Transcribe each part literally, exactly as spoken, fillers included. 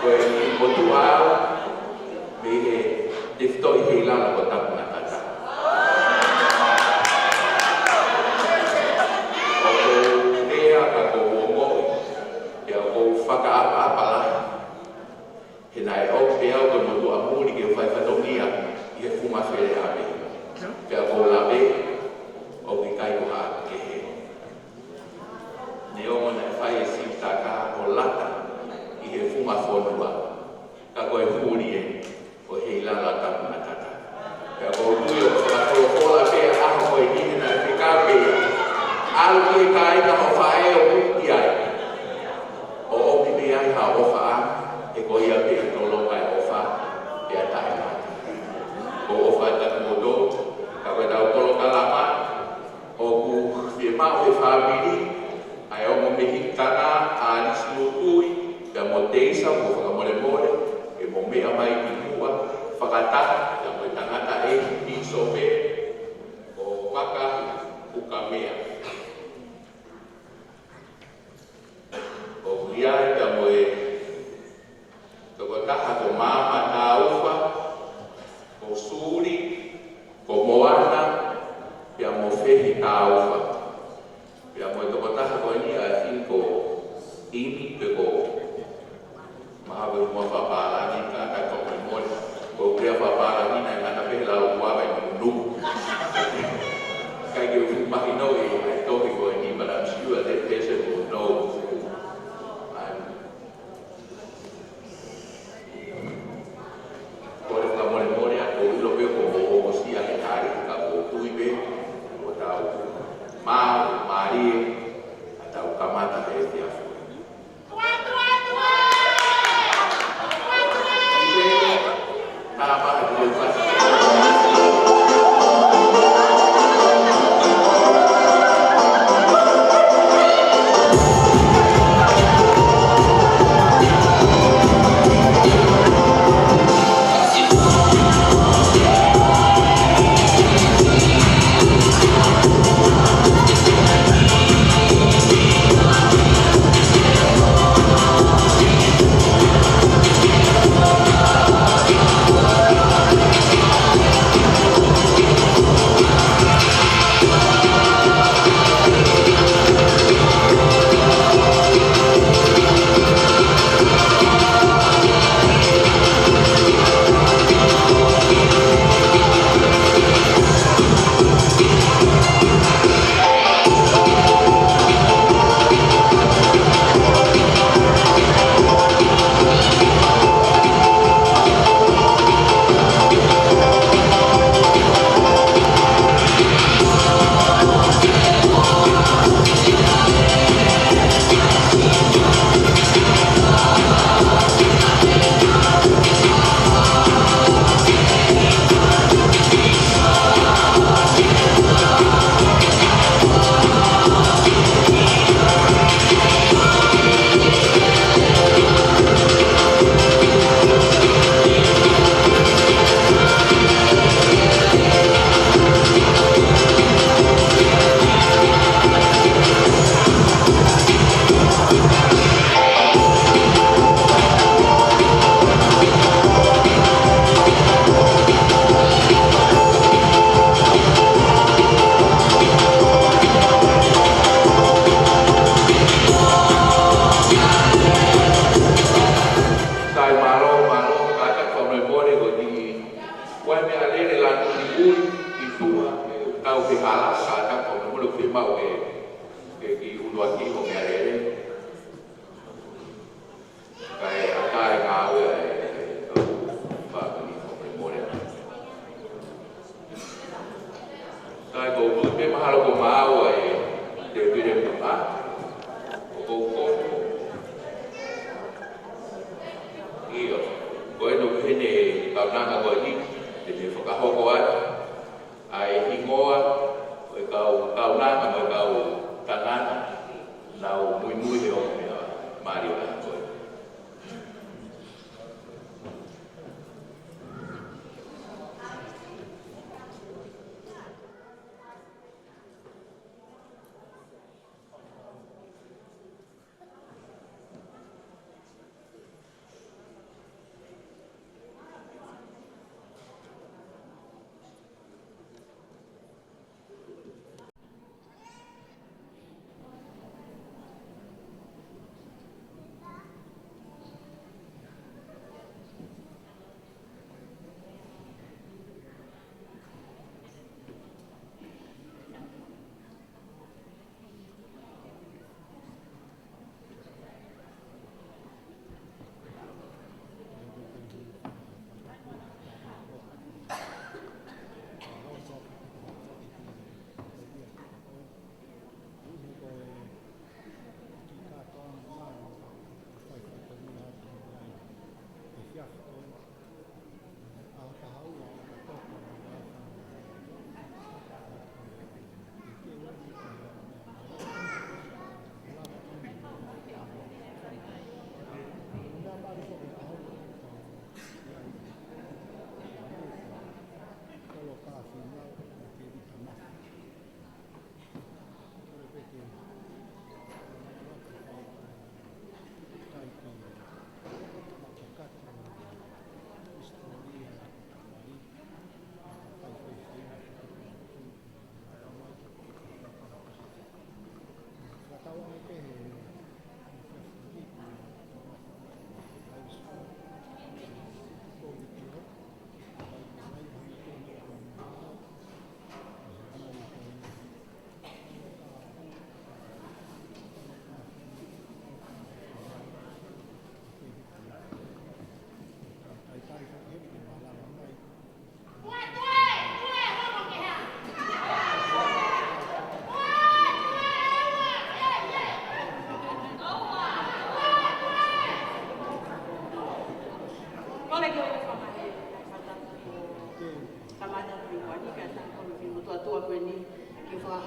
Ko e kiʻi motuʻa au mei he tefitoʻi Heilala ko Tapungatata. ʻOku ou lea ka ʻoku ou ongoʻi, pea ʻoku ou fakaʻapaʻapa lahi. He naʻe ʻomi pē au ko e motuʻa muli ke u fai fatongia ʻi he funga feleʻa pē. Pea ʻoku ou lave, ʻoku ʻikai ko haʻaku kehe. Neongo naʻe fai e siutaka ʻo lata ʻi he funga fonua, ka ko e huli ē ʻo Heilala Tapungatata. Pea ʻoku ou tui ʻoku fakafolofola pē ʻa e ʻaho ko eni he naʻe fekau pē ia, ʻalu ki he kāinga hoʻo faʻē ʻo muimui ai, ʻo ʻomi pē ai ha ʻofa, he ko ia pē ʻe tolonga e ʻofa pea taʻengata. Ko e ʻofa ʻa e tapu moutolu, ka ko ʻetau polokalama, ʻoku fiemaʻu ʻe he fāmili ʻa e ongo mehikitanga, ʻa Alisi Lutui pea mo Teisa, mo fakamolemole ke mo meʻa mai ki muʻa fakataha pea mo e tangataʻeiki pīsope ko Vaka Pukamea. ʻOku ʻi ai pea mo e tokotaha ko Maama Taufa, ko Suli, ko Moana, pea mo Fehi Taufa. Pea mo e tokotaha ko eni, I think ko ʻImi pe ko Mahave mo Fapalani, ka ka ko mo mole. Ko e lea Fapalani naʻe ngata pē he lalo kuava ʻi Nuku. ʻIkai ke u fuʻu mahinoʻi e tohi ko eni, but I'm sure that person will know. I'm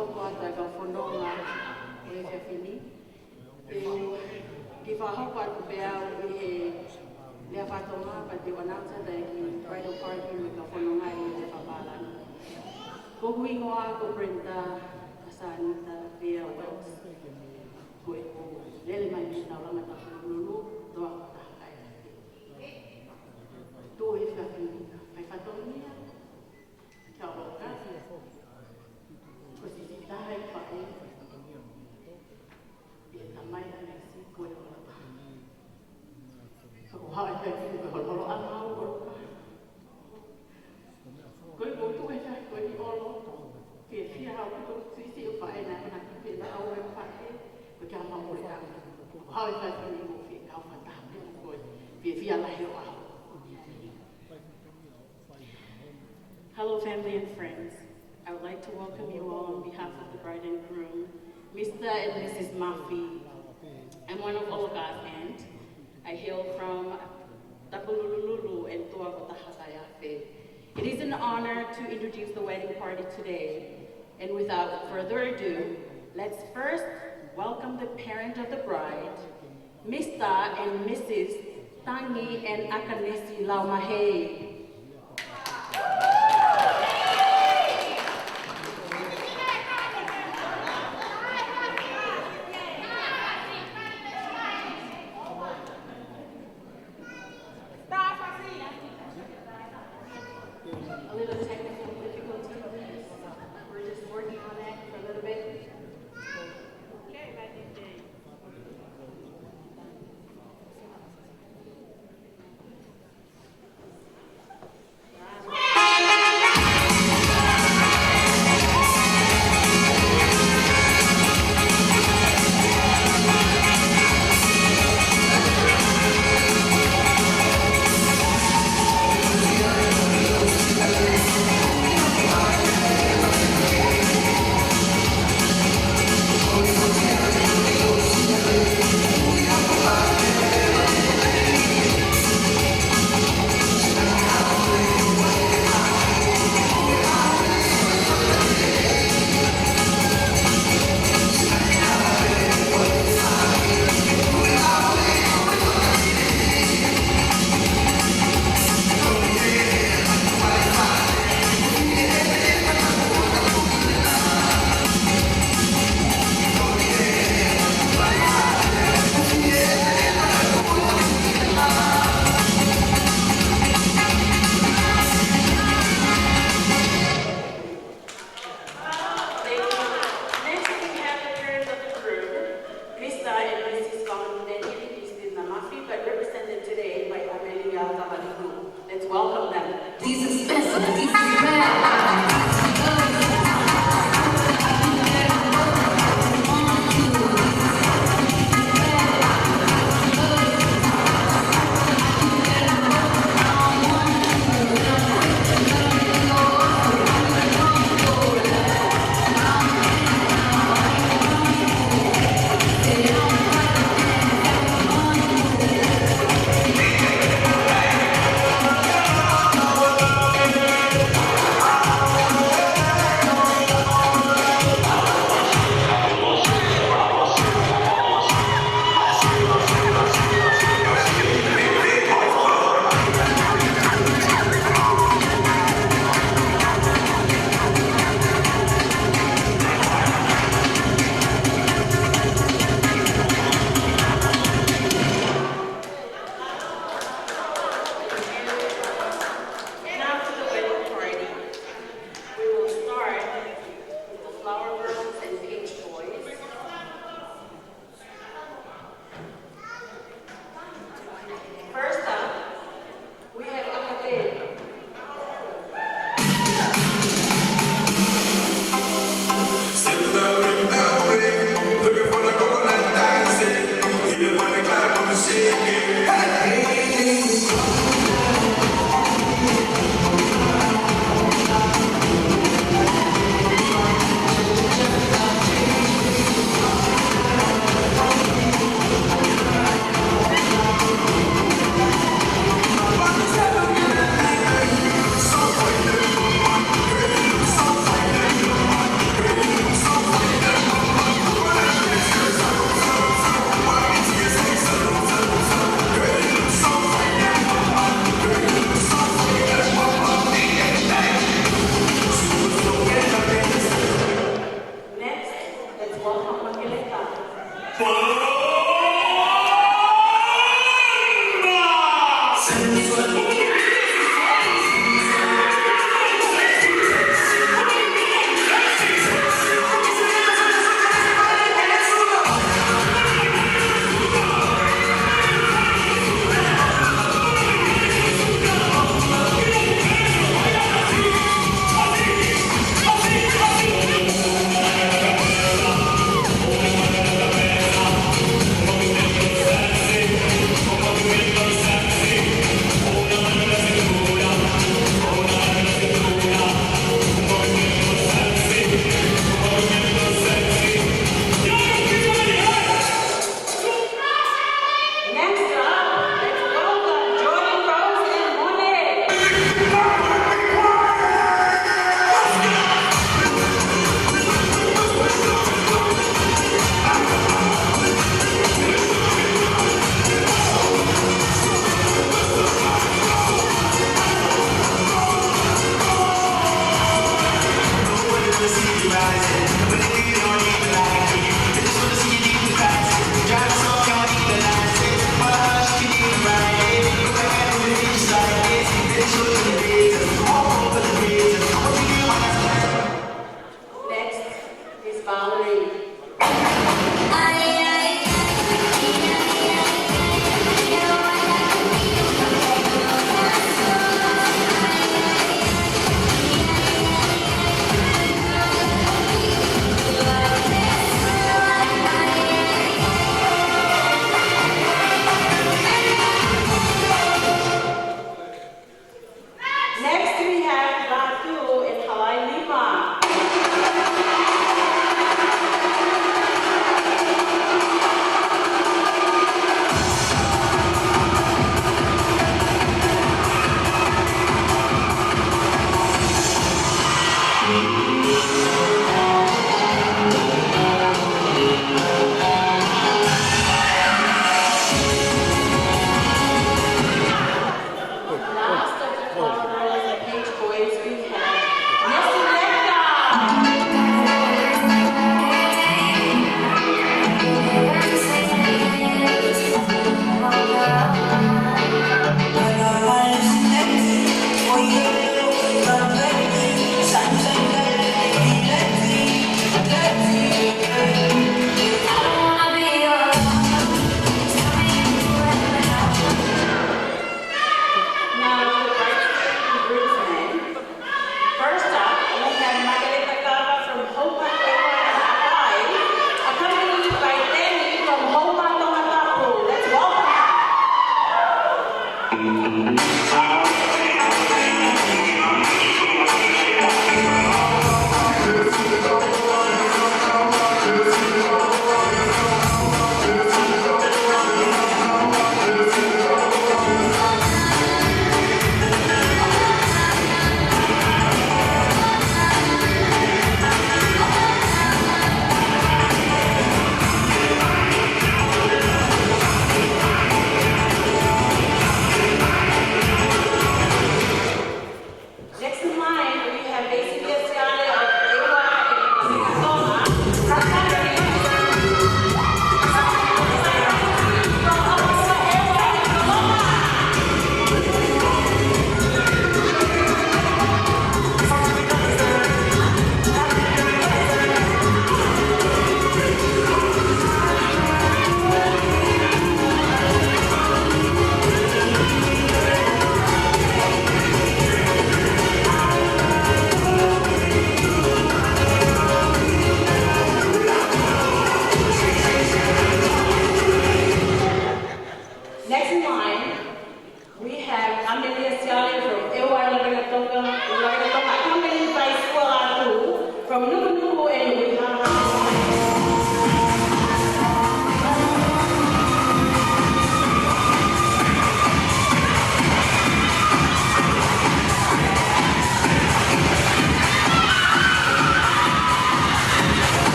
Hoko atu e kau fononga ʻo e efiafi ni. Te u kiʻi fakahoko atu pē au ʻi he lea faka-Tonga, pea te u announce atu e kiʻi bridal party mo e kau fononga ʻi he lea fakapālangi. Ko hoku hingoa ko Brenda Kasanita Vea Wells. Ko ʻeku lele mai mei he taulanga Tapulululu, Toa ko Tahakai. Tuʻu he efiafi ni, fai fatongia, kia ʻOloka. Ko e siʻisiʻi taha e faʻē. ʻI he tamai ʻanesi ko e ʻOloka. Ka ko e hā e taimi ko e holoholo ʻa ʻOloka. Ko e koto e taha ko e ʻOloka. Fiefia au ko e siʻisiʻi faʻē naʻe ʻamanaki pē naʻa au e faʻē. Ko e kia mau ʻOloka. Ko e hā e taimi mo fie kau fata pē ko e. Fiefia lahi ʻo au. Hello, family and friends. I would like to welcome you all on behalf of the bride and groom, Mister and Missus Mafi. I'm one of Oloka's aunt. I hail from Tapulululu and Toa ko Tahakai Afe. It is an honor to introduce the wedding party today. And without further ado, let's first welcome the parent of the bride, Mister and Missus Tangi and Akanesi Laumahei. A little technical difficulty. We're just working on that for a little bit. Thank you. Next, we have the parents of the groom, Mister and Missus Van Daniel Christina Mafi, but represented today by Amelia Tavaliku. Let's welcome them. This is special. This is rare.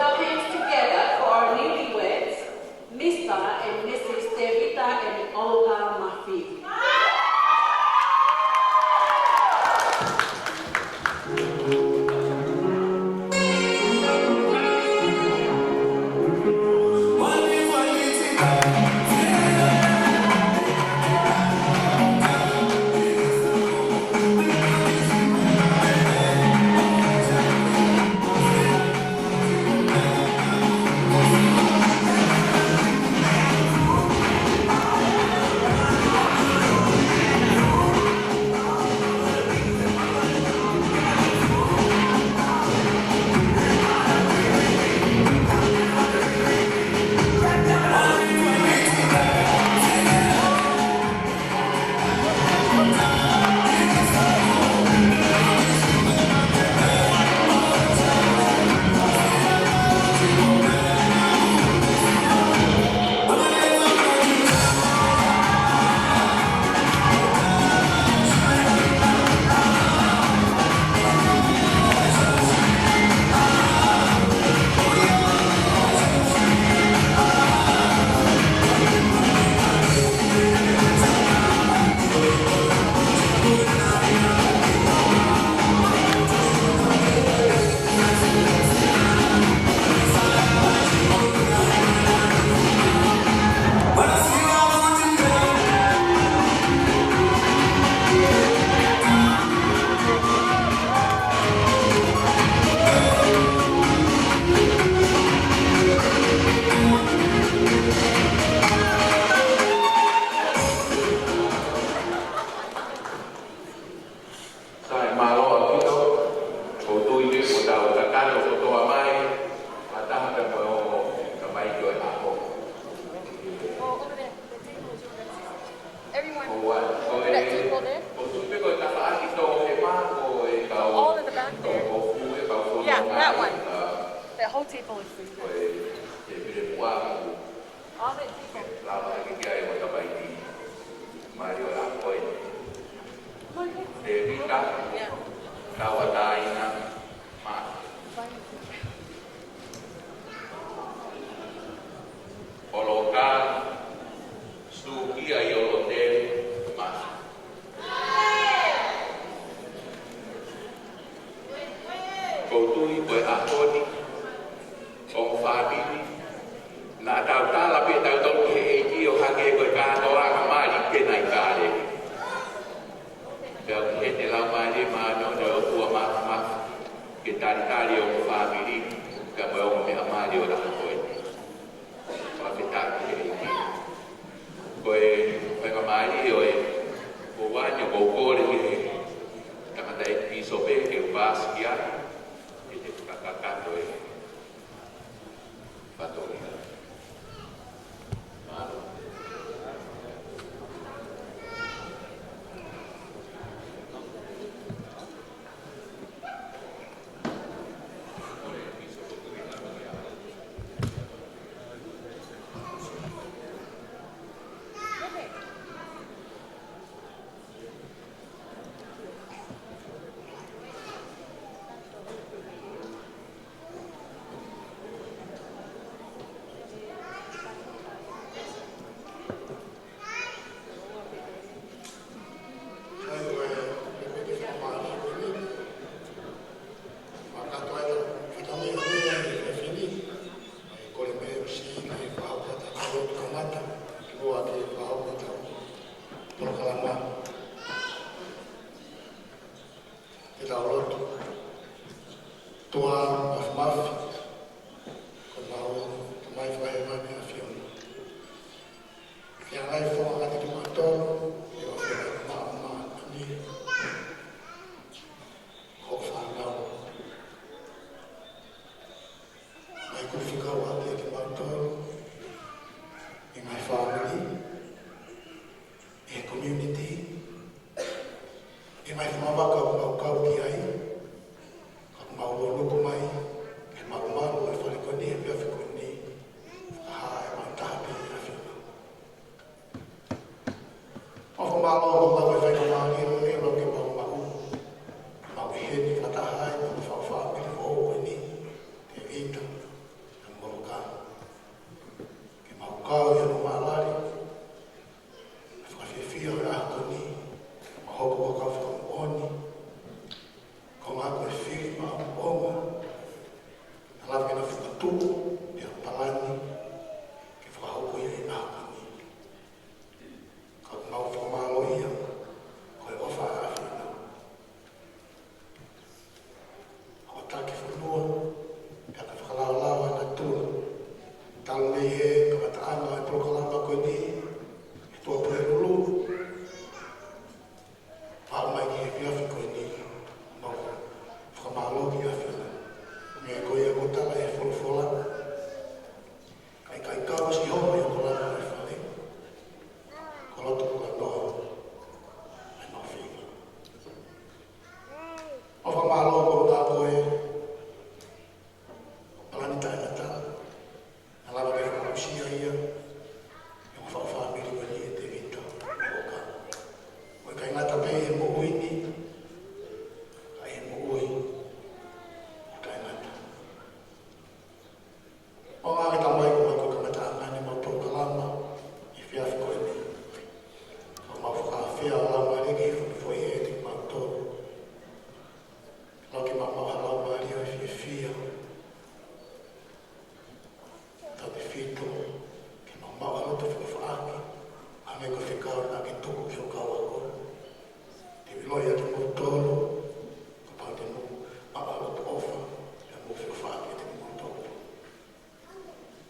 Put your hands together for our newlyweds, Mister and Missus Tevita and Oliver Mafi. Sai, mālō ʻaupito. ʻOku ou tui pē kuo tau kakano kotoa mai, fakataha pē mo e ongo tamaiki ʻo e ʻaho. Everyone. ʻOku ou tui pē ko e tafaʻaki tō he mā ko e kau, all in the back there, tō ko fu e kau fononga. Yeah, that one. That whole table is for you guys. Ko e, e pile puaku. All the people. Lava ke ai o tamaiki. Mai ʻo la koe. Tevita. Yeah. Tauʻatāina. Mā. ʻOloka. Sukia ʻi ʻOlotele. Mā. ʻOku ou tui ko e ʻaho ni, ongo fāmili, naʻa tau tala pē tautolu ki he ʻEiki ʻo hangē ko e kātoanga mali ke nai kāle. Pea ʻoku ʻi heni e Laumālie Māʻoniʻoni ʻo e ʻOtua Māfimafi ke talitali ongo fāmili, pea mo e ongo meʻa mali ʻo e ʻaho ko eni. Fakafetaʻi ki he ʻEiki. Ko e faingamālie ʻo e, ko ʻeni ʻoku ou kole ki he tangataʻeiki pīsope ke u paasi ki ai, ke te fakakakato e fatongia. Mālō. Ke tau lotu. ʻOtua Māfimafi, ko homau Tamai Fakahēvani ʻAfiona. Ke ʻangai fofonga kiate kimautolu, ʻe ʻAfiona Māʻoniʻoni, ko hoʻo fānau. Mai kuo fekau atu kiate kimautolu, ʻi he ngaahi fāmili, ʻi he community, ʻi he ngaahi fuakava ʻoku mau kau ki ai, ka ʻoku mau lōnuku mai, ke mau malu ʻi he fale ko eni, he efiafi ko eni, fakahā ʻe maʻu taha pē ʻe he ʻAfiona. Mau fakamālō, mau fakamālō, ʻEiki, ʻoku mau maʻu, mau ʻi heni fakataha ai, mau fakafāmili foʻou ko eni, Tevita. Tau na ke tuku ki ho kau ako. Te u ʻiloʻi ʻa kimoutolu, kapau te mou maʻu ha loto ʻofa, pea mou feʻofaʻaki ʻiate kimoutolu.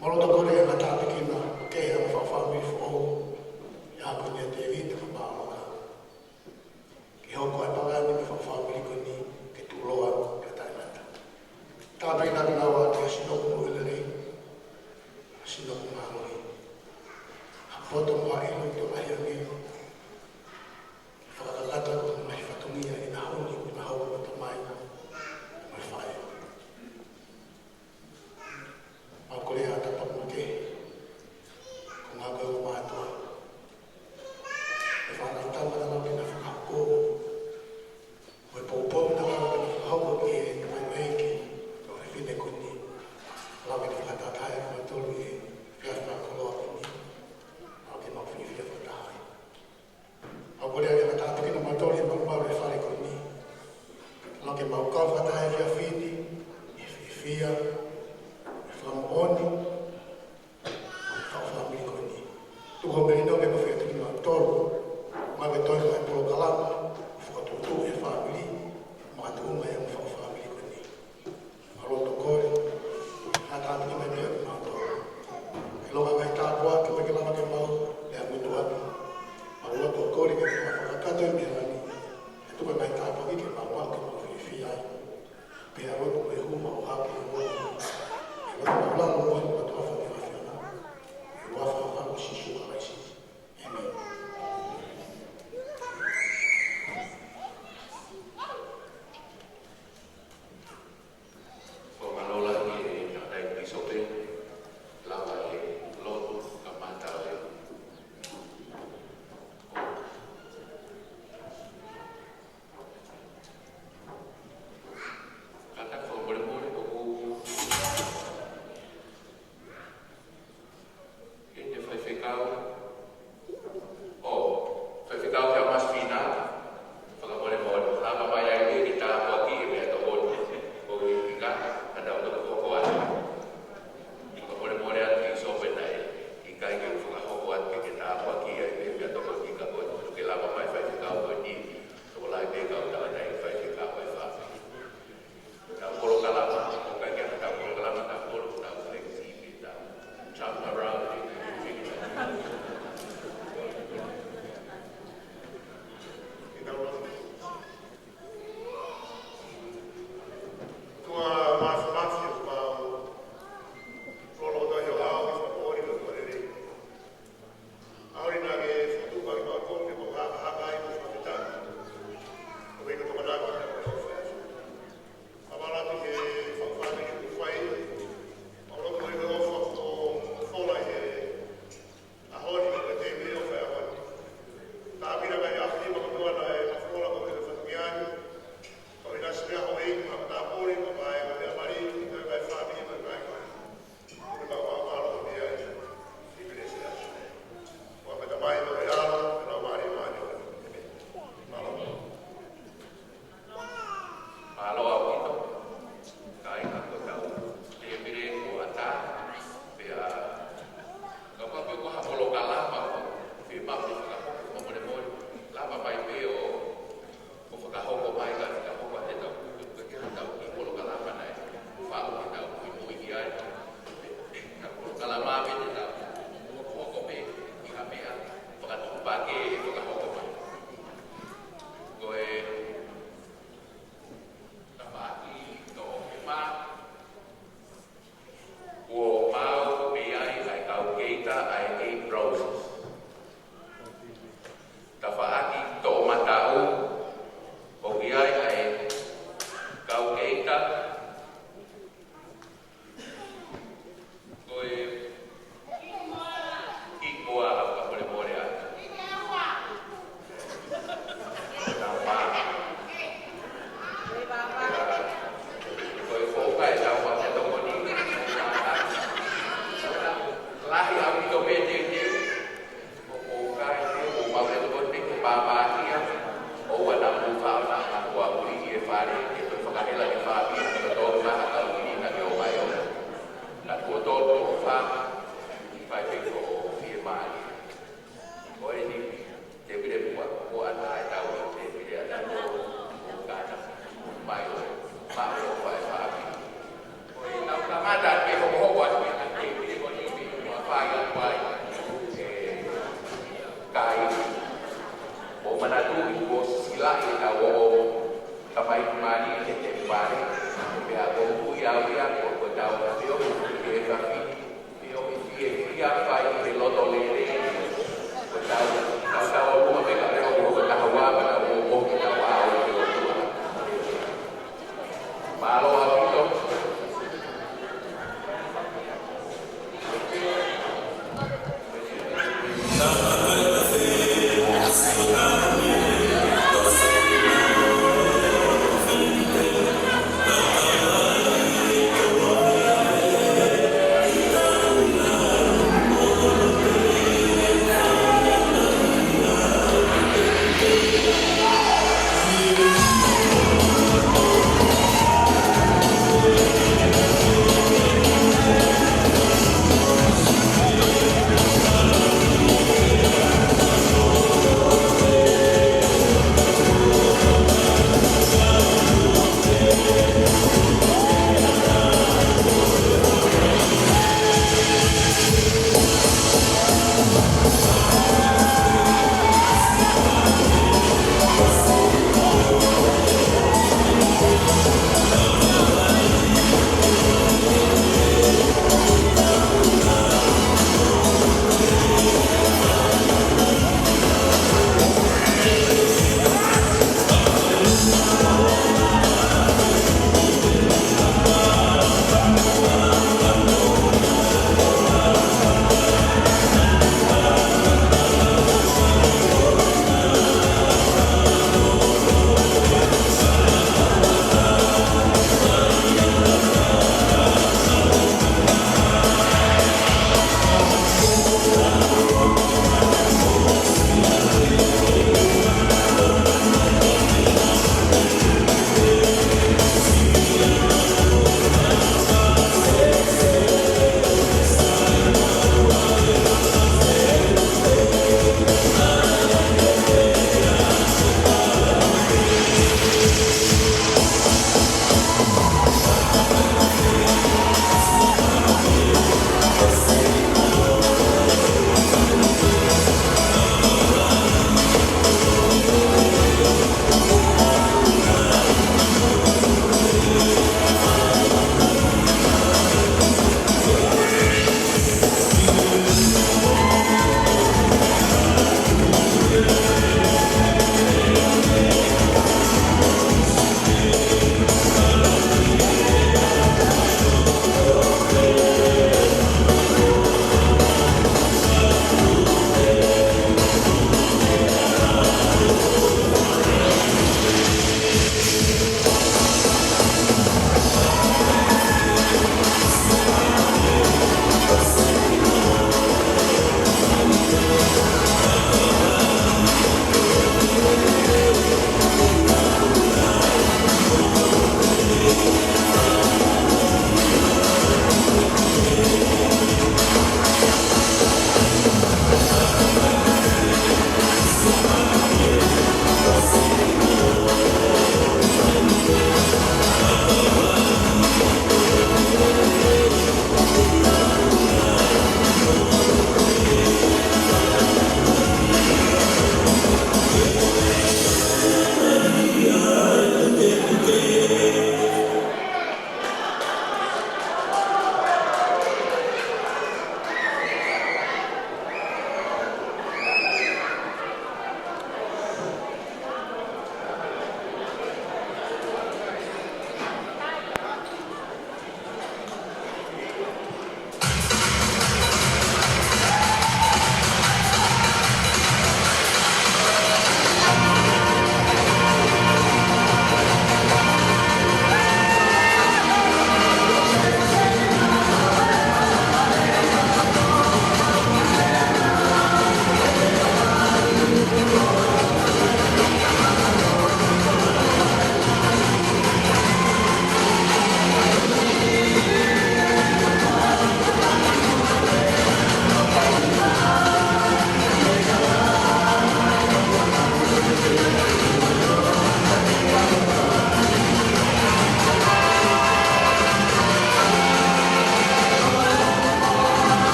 Mau loto kole ke ngata pē ki he maʻu ke he anga fāmili foʻou, ʻa ia ko eni ʻa Tēvita mo Māloka. Ke hoko ʻa e palani mo e fāmili ko eni ke tuʻuloa pea taʻengata. Tāpuekina kinaua ʻa e sino ko ē lelei, sino ko ē mālohi. Ha poto mo ha ʻilo ʻoku tokolahi ange, fakakakato ko e ngaahi fatongia ʻi he ʻaho ni, ko e ʻaho ko e tamai mo e faʻē. Mau kole ʻa e tāpuaki makehe, ko e ngāue ʻa e mātuʻa. ʻE fānau tama naʻa nau kei fakahoko, mo e poupou naʻa nau kei fakahoko ki he ngaahi ʻeiki, ko e fefine ko eni. Lava ke fakataha ʻa kimautolu ʻi he efiafi fakakoloa ko eni. Mau kei mau fiefia fakataha ai. Mau kole ke ngata pē kinautolu ʻi he malumalu ʻo e fale ko eni. Lava ke mau kau fakataha he efiafi ni, ʻi he fiefia, ʻi he fakamoʻoni, ʻi he fāmili ko eni. Tuku hoʻo melino ke mau fiefia kimautolu, mau ke toe mai polokalama, fakatuʻutuʻu ʻe he fāmili, makatuʻunga ʻi he fāmili ko eni. Mau loto kole, ngata pē kinautolu. ʻIlonga ngaahi tāpuaki ʻoku ʻikai ke lava ke mau lea mutu atu. Mau loto kole ke mau fakakakato ʻi he meʻa ni. ʻE tuku ngaahi tāpuaki ke mau maʻu ke mau fiefia ai. Pea loto ke hū mau hake ʻi he moʻui. ʻE loto mau lalo moʻoni ʻo tuʻa fanga ʻAfiona. ʻI he huafa ʻo Sīsū Kalaisi. ʻĒmeni. Fakamālō lahi ki he tangataʻeiki pīsope,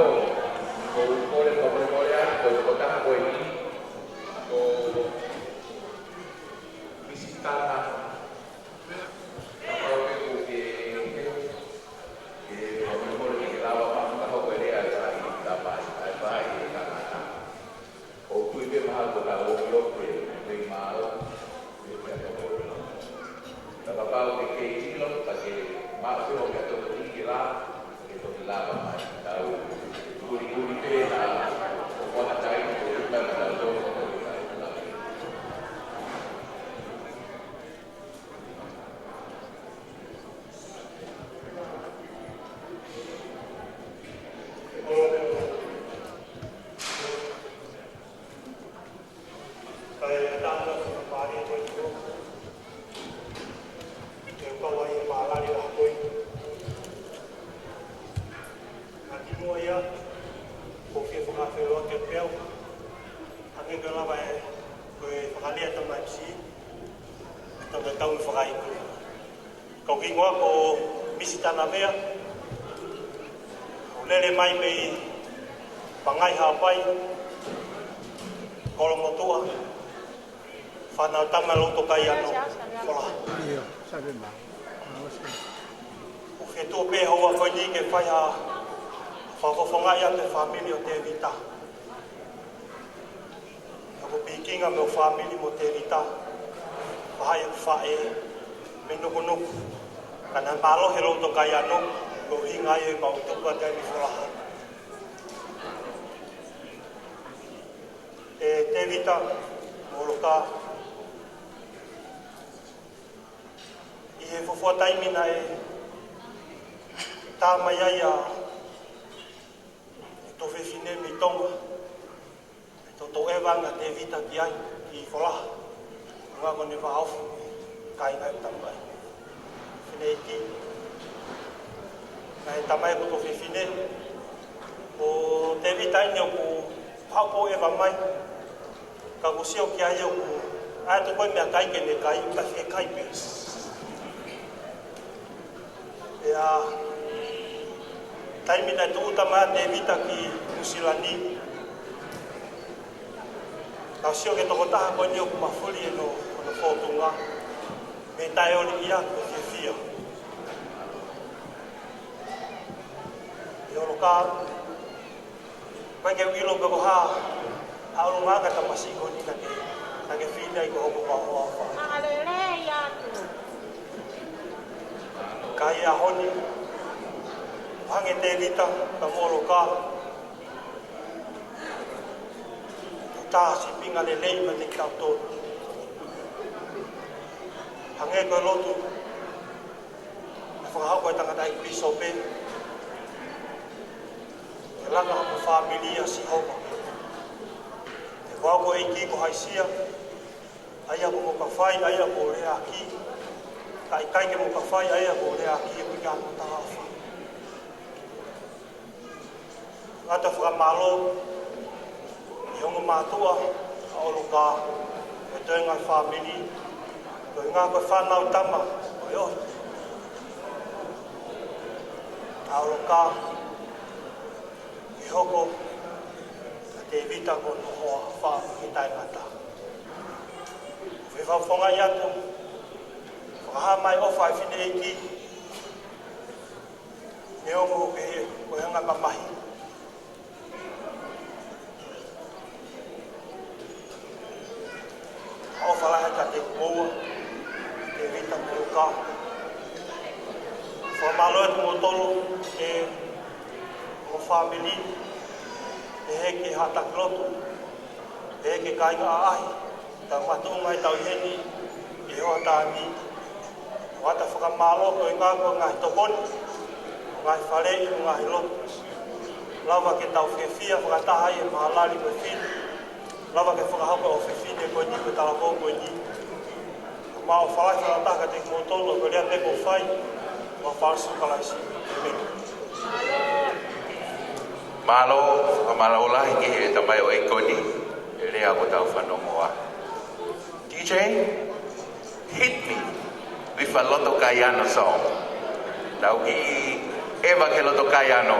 Ko u kole fakamolemole atu, ko e tokotaha ko eni, ko Misitana. Kapau pē ʻoku ke, ke fakamolemole ke ke lava mai ʻo fakahoko e lea ʻa e faʻahi, ʻa e faʻahi ʻa e tangata. ʻOku ou tui pē mahalo ko e ʻoku ke, ke mei mālō, ke ke ako. Ka kapau ke ke ʻilo, ka ke maʻu pē hoʻo meʻatokoni ke lava, ke toki lava mai. Tau kulikuliʻi pē ʻa e ʻoku ʻi ai ha taimi ʻoku ʻikai ke tau toki lava. Kae ʻatā ʻa e fakamālō ko eni. Ke u kau ai e mālali ʻo e hako ē. Ka kimuʻa ia, ʻoku ou fie fakafeʻiloaki pē au. Hangē ko e lava ē, ko e fakalea ʻa e tama M C, tau, tau fakaʻiku. Ko hoku hingoa ko Misitana Vea. ʻOku ou lele mai mei Pangai Haʻapai, Kolomotuʻa, fānau tama Loto Kaiano, Folaha. ʻIo, save ma. ʻOku ou fie tuʻu pē he houa ko eni ke fai ha fakafofongaʻi atu e fāmili ʻo Tēvita. ʻOku ou pikinga mo e fāmili mo Tēvita, faʻē, faʻē mei Nukunuku. Ka naʻe mālohi e Loto Kaiano, ko e ʻuhinga ia ʻoku mau tuku atu ai mei Folaha. ʻE Tēvita mo Oloka, ʻi he fuofua taimi naʻe tā mai ai ʻa e tuofefine mei Tonga, ʻe toutou ʻeva ange ʻa Tēvita ki ai, ki Folaha. Ngā ko ʻene vāofi, kāinga ʻe tamaiki. Fineʻeiki. Naʻe tamaiki ko e tuofefine. Ko Tēvita eni ʻoku haʻu ʻo ʻeva mai. Ka ʻoku ou sio ki ai ʻoku ʻai atu ko e meʻakai ke ne kai, ka fie kai pē. ʻI he taimi naʻe tūʻuta mai ai ʻa Tēvita ki Nuʻusila ni, naʻá ku sio ki he tokotaha ko eni ʻoku mafuli ʻene, ʻene fōtunga, mei he taʻeoli ia ko e fiefia. ʻE Oloka, ʻoku ʻikai ke u ʻilo pe ko e hā, ʻa e ʻulungaanga ʻa e tamasiʻi ko eni naʻá ke, naʻá ke fili ai ko hoku hoa ʻofa. Ka ʻi he ʻaho ni, hangē Tēvita, ka mo Oloka, ʻoku tā sīpinga lelei mai kiate kitautolu. Hangē ko e lotu, naʻe fakahoko ʻe he tangataʻeiki pīsope, ke langa homo fāmili ʻia Sihova. He ko au ko e ʻEiki ko Haʻisia, ʻa ia ko mo ka fai, ʻa ia ko e lea ki. Ka ʻikai ke mo ka fai, ʻa ia ko e lea ki, ʻoku ʻikai ha taha ʻofa. Ngata fakamālō, ʻi he ongo mātuʻa, ʻa Oloka, ʻa e toenga fāmili, ko e ngaahi ko e fānau tama, ko e ʻohi. ʻA Oloka, ʻi he hoko, ʻa Tēvita ko hono hoa, fā ki taʻengata. Fie fakafofongaʻi atu, fakahā mai ʻofa ʻa e fineʻeiki, neongo ʻoku pehē ko e anga mamahi. ʻOfa lahi kiate kimoua, Tēvita mo Oloka. Fakamālō atu kimoutolu, ʻe mo e fāmili, ʻe he kau haʻa taki lotu, ʻe he kau kāinga ʻaʻahi, tau mātuʻa mai tau ʻi heni, ʻi he hoʻatā ni. ʻOatu ʻa e fakamālō ko e ngaahi ko e ngaahi tokoni, ngaahi faleʻi, ngaahi lotu. Lava ke tau fiefia fakataha ʻi he mālali ko e fili. Lava ke fakahoko ʻa e fefine ko eni, ko e talavoú ko eni. Mau ʻofa lahi fakataha kiate kimoutolu, ko e lea pē ʻoku ou fai, ʻofa ʻa Sīsū Kalaisi. ʻĒmeni. Mālō, fakamālō lahi ki he tamaioʻeiki ko eni, he lea kuo tau fanongo ai. D J, hit me with a Loto Kaiano song. Tau kiʻi ʻeva ki he Loto Kaiano.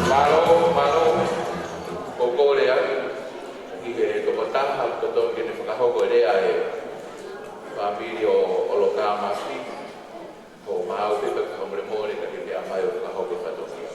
Mālō, mālō, ʻoku ou kole atu ki he tokotaha ʻoku totonu ke ne fakahoko e lea ʻa e fāmili ʻo ʻOlokamasi, ko Maau Pepa, ka fakamolemole ka ke meʻa mai ʻo fakahoko e fatongia.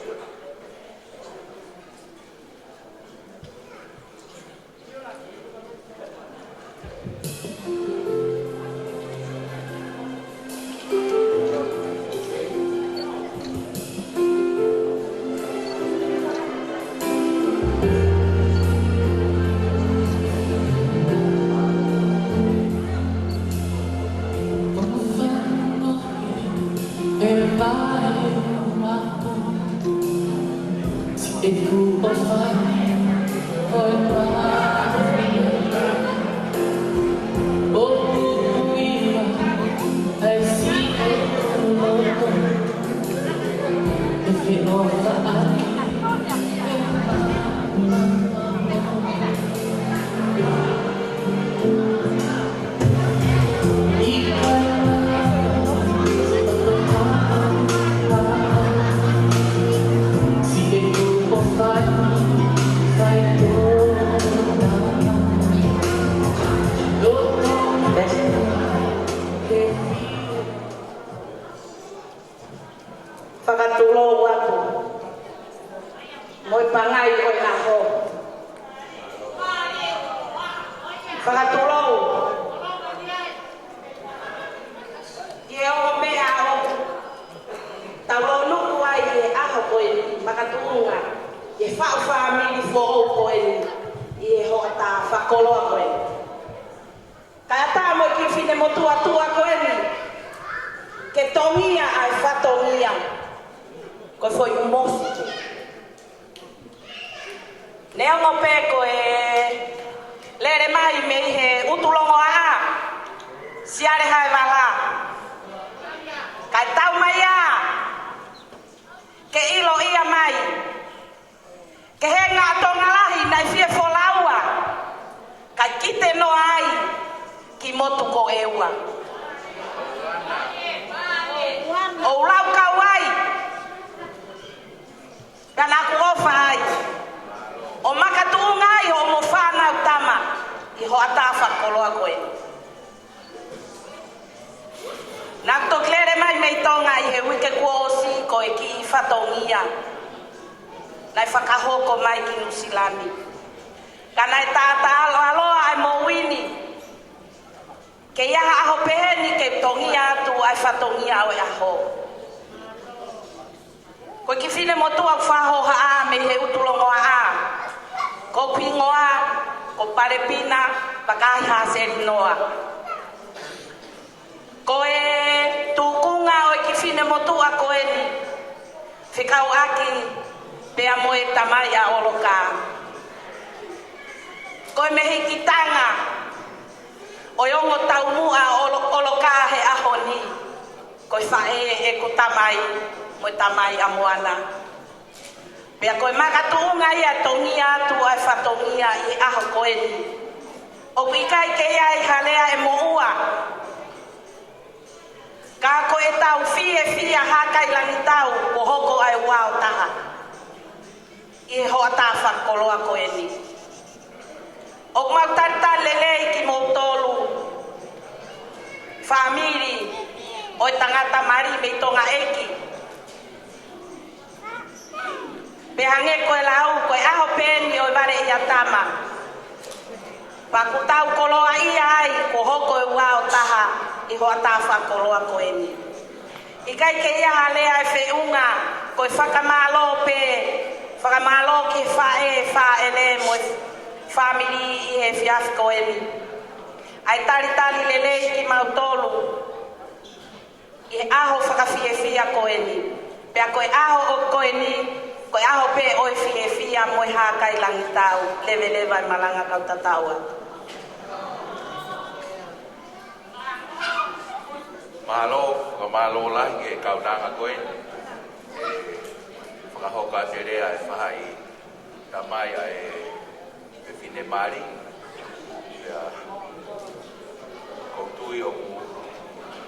Fakatulou atu mo e pangai ʻo e ʻaho. Fakatulou ki he ongo meʻa ʻoku tau lōnuku ai he ʻaho ko eni makatuʻunga ʻi he faʻu fāmili foʻou ko eni ʻi he hoʻatā fakakoloa ko eni. Kae ʻatā mo e kiʻi finemotuʻa tuʻa ko eni ke tongia ʻa e fatongia ko e foʻi mosi. Neongo pē ko e lele mai mei he ʻUtulongoaʻa, Siale Haevala, kae tau mai ā ke ʻiloʻia mai ke he ngaʻa Tonga lahi naʻe fie folaua, kae kite noa ai ki motu ko ʻEua. ʻOu lau kau ai, ka naʻa ku ʻofa ai, ʻo makatuʻunga ai hoʻomo fānau tama ʻi hoʻatā fakakoloa ko eni. Naʻa ku toki lele mai mei Tonga ʻi he uike kuo ʻosi ko e kiʻi fatongia naʻe fakahoko mai ki Nuʻusila ni. Ka naʻe taʻataʻaloʻaloa ʻa e moʻui ni ke ʻi ai ha ʻaho pehē ni ke tongia atu ʻa e fatongia ʻo e ʻaho. Ko e kiʻi finemotuʻa ʻoku fakahohaʻa mei he ʻUtulongoaʻa, ko hoku hingoa ko Palepina Vakahihaselinoa. Ko motuʻa ko eni, fekauʻaki pea mo e tamai ʻa ʻOloka. Ko e mehikitanga ʻo e ongo taumuʻa ʻo ʻOlo-, ʻOloka he ʻaho ni, ko e faʻē ʻeku tamai mo e tamai ʻa Moana. Pea ko e makatuʻunga ia tongia atu ʻa e fatongia ʻi he ʻaho ko eni. ʻOku ʻikai ke ʻi ai ha lea ʻe moʻua. Ka ko ʻetau fiefia Hākailangitau kuo hoko ʻa e ua ʻo taha ʻi he hoʻatā fakakoloa ko eni. ʻOku mau talitali lelei kimoutolu fāmili ʻo e tangata mali mei Tonga ʻEiki. Pea hangē ko e lau, ko e ʻaho pē eni ʻo e vale ʻia tama. Pea kuo tau koloaʻia ai, kuo hoko e ua ʻo taha ʻi he hoʻatā fakakoloa ko eni. ʻIkai ke ʻi ai ha lea ʻe feʻunga, ko e fakamālō pē, fakamālō ki he faʻē, fāʻele mo e fāmili ʻi he efiafi ko eni. ʻA e talitali lelei kimautolu ʻi he ʻaho fakafiefia ko eni. Pea ko e ʻaho ʻo ko eni, ko e ʻaho pē ʻo e fiefia mo e Hākailangitau, leveleva e malanga kau tatau atu. Mālō, fakamālō lahi ki he kaunanga ko eni. ʻE fakahoko atu e lea ʻe he faʻē tamai ʻa e fefine mali. Pea ʻoku ou tui ʻoku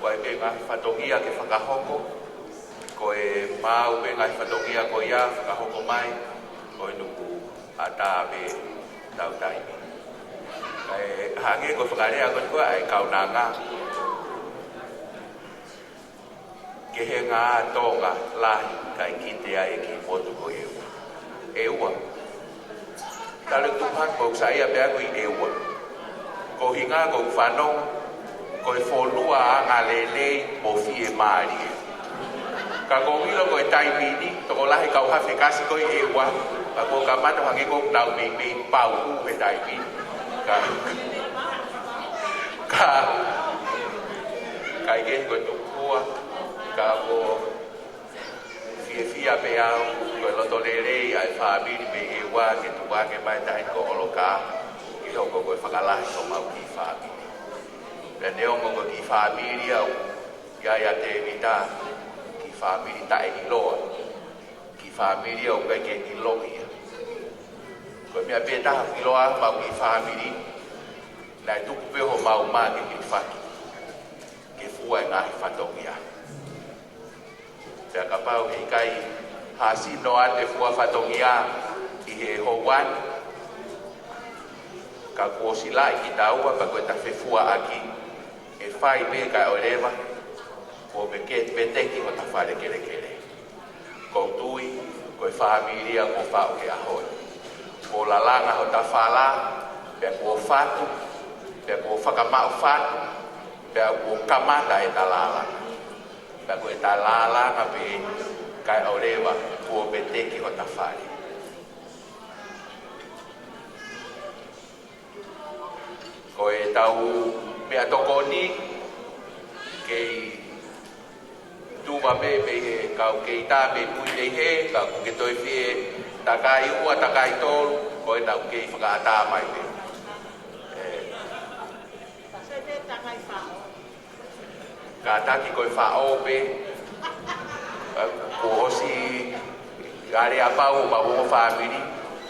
ʻi ai pē ngaahi fatongia ke fakahoko. Ko e maʻu pē ngaahi fatongia ko ia fakahoko mai, ko e nuku ʻatā pē tau taimi. Kae hangē ko e fakalea ko ē ʻa e kaunanga. Kehe ngā Tonga lahi kae kite ai e kiʻi motu ko ʻEua. ʻEua. Tale tupu hake ʻoku saiʻia pē ʻa e kiʻi ʻEua. Ko e ʻuhinga ʻoku ou fanongo, ko e fonua angalelei mo fiemālie. Ka ʻoku ou ʻilo ko e taimi ni, tokolahi kau hafe kasi ko ē ʻi ʻEua, ka ʻoku ou kamata hangē ʻoku nau meimei pau he taimi ni. Ka, ka, ka ʻikai ke ko e tuku fua, ka ʻoku ou fiefia pē au, ko e loto lelei ʻa e fāmili mei ʻEua ke tuku ange mai e taʻahine ko ʻOloka, ke hoko ko e fakalahi ʻo homau kiʻi fāmili. Pea neongo ko e kiʻi fāmili au, ʻi ai ʻa Tēvita, kiʻi fāmili taʻeʻiloa, kiʻi fāmili ʻoku ʻikai ke ʻiloa ia. Ko e meʻa pē taha ʻoku ʻiloa ai homau kiʻi fāmili, naʻe tuku pē homau mā ke hilifaki, ke fua e ngaahi fatongia. Pea kapau heʻikai ha sino ʻa e fua fatongia ʻi he houa ni, ka kuo silaʻi kitaua pea ko ʻeta fefuaʻaki, ʻe fai pē kae ʻoua leva kuo peke-, peteki hota fale kelekele. ʻOku ou tui, ko e fāmili ia kuo faʻu he ʻaho ni. Kuo lalanga hota fala, pea kuo fatu, pea kuo fakamaʻu fatu, pea kuo kamata ʻeta lalanga. Pea ko ʻeta lalanga pē, kae ʻoua leva kuo peteki hota fale. Ko ʻetau meʻatokoni, kei tuʻu pē mei he kau kei tā mei mui nei he, ka ʻoku ke toe fie takai ua, takai tolu, ko ena ʻoku kei fakaʻatā mai pē. ʻE. Kātaki ko e faʻo pē. Kuo ʻosi aleapau ʻo mau ongo fāmili,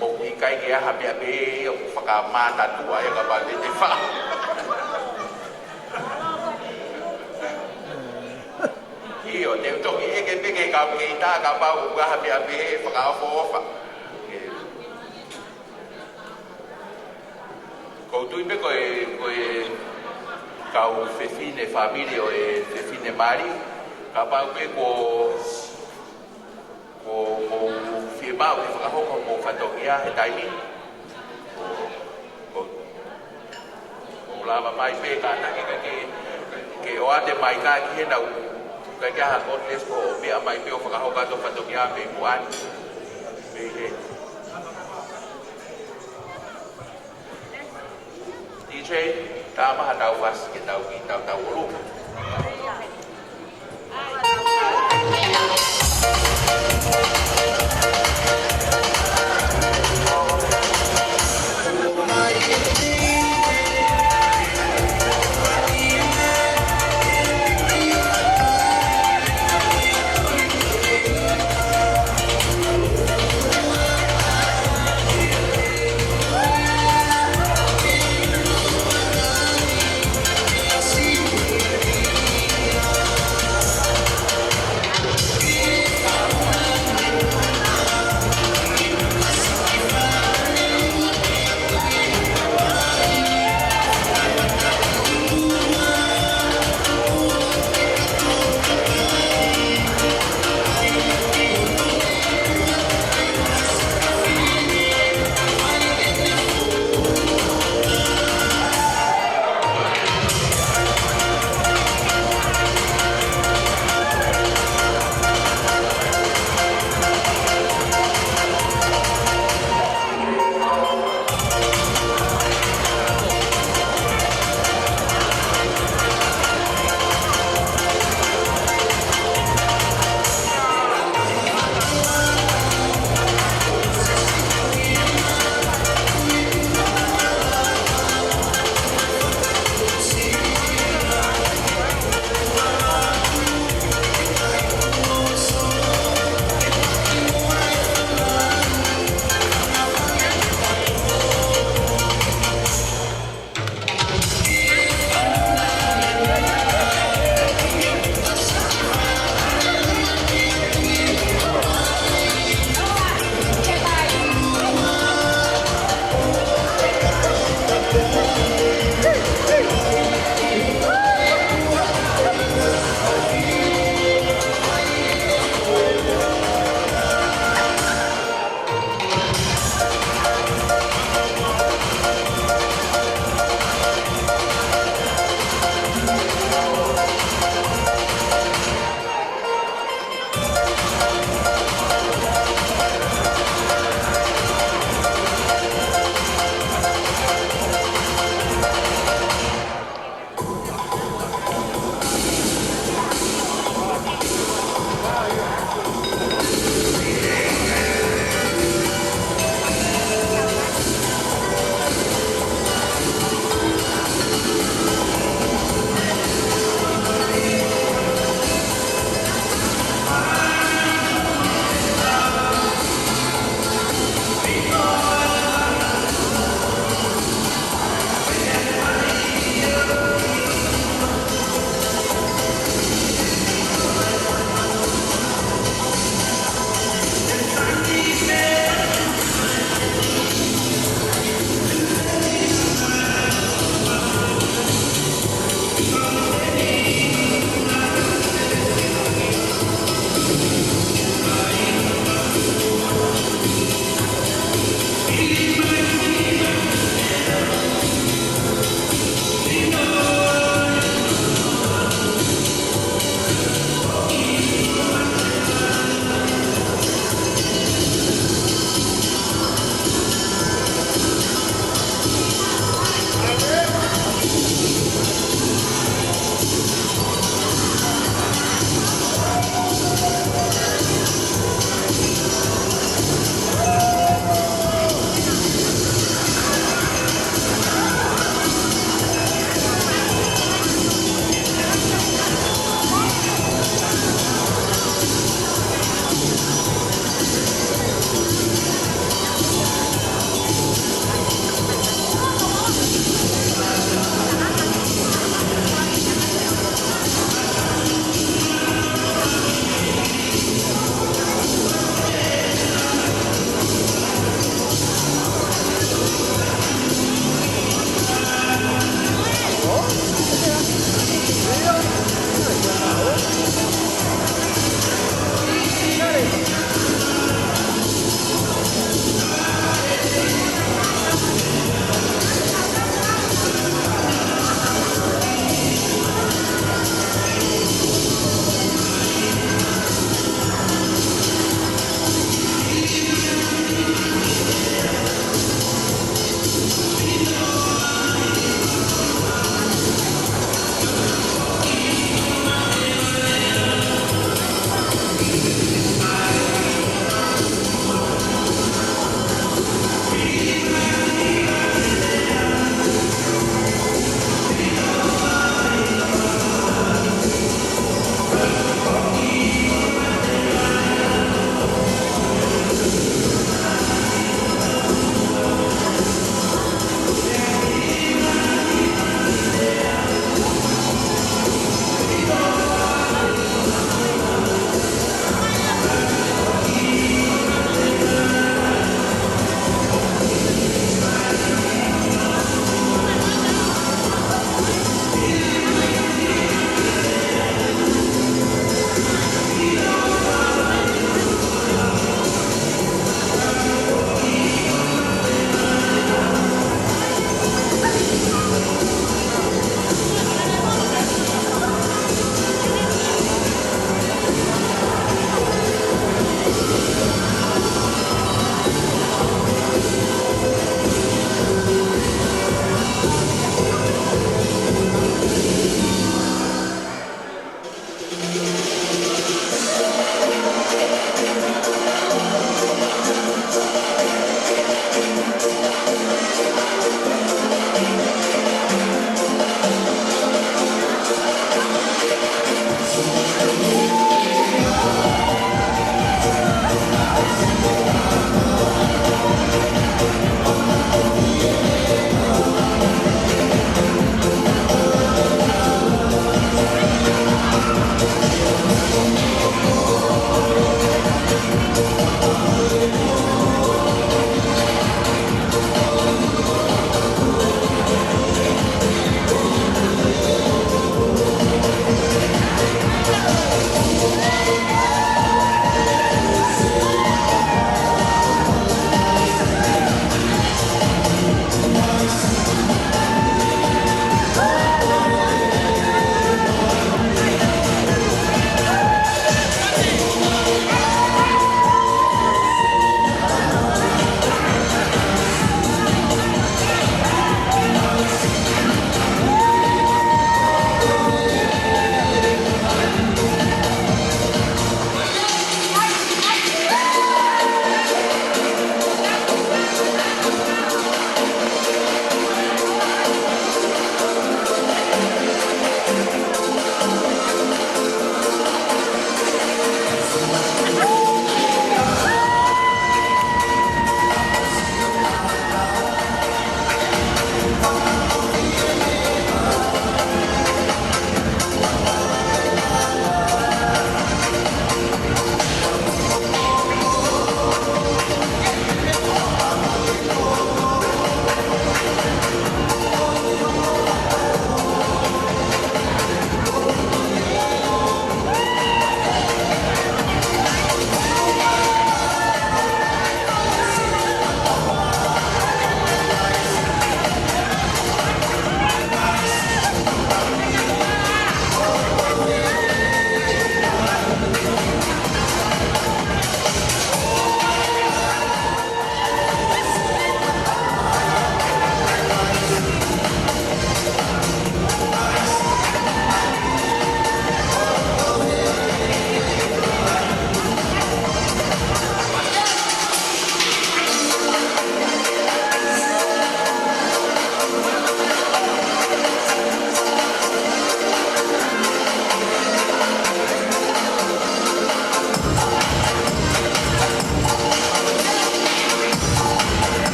ʻoku ʻikai ke ʻi ai ha meʻa pehē ia ʻoku fakamātatuʻa ia kapau te te faʻo. ʻIo, te u toki ʻeke pē ki he kau kei tā kapau ʻoku ʻi ai ha meʻa pehē fakaʻofoʻofa. ʻOku ou tui pē ko e, ko e kau fefine fāmili ʻo e fefine mali, kapau pē kuo, kuo, kuo fiemaʻu ke fakahoko hoʻomou fatongia he taimi ni. Kuo, kuo, kuo lava mai pē kātaki ka ke, ke ʻoatu mai ka ki hena u, ka ke ha contest ʻo meʻa mai pē ʻo fakahoko atu fatongia mei muʻa ni. Mei he. D J, tā mai haʻatau fasi ke tau kiʻi tautau ʻolunga.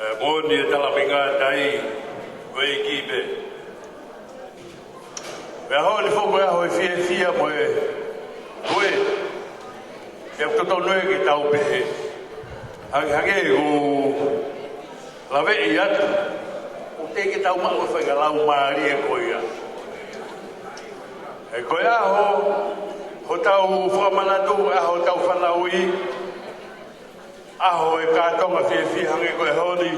Moʻoni e tala mei ngātai, ko e ʻEiki pē. Pea ʻaho ni foki ko e ʻaho ʻo e fiefia mo e tue. Pea ʻoku totonu ke tau pehē, hangē, hangē ʻoku ou laveʻi atu, ʻoku teʻeki ke tau maʻu e faʻahinga laumālie ko ia. He ko e ʻaho hotau fakamanatu, ʻaho hotau fanauʻi, ʻaho e kātoanga fiefia hangē ko e ʻaho ni,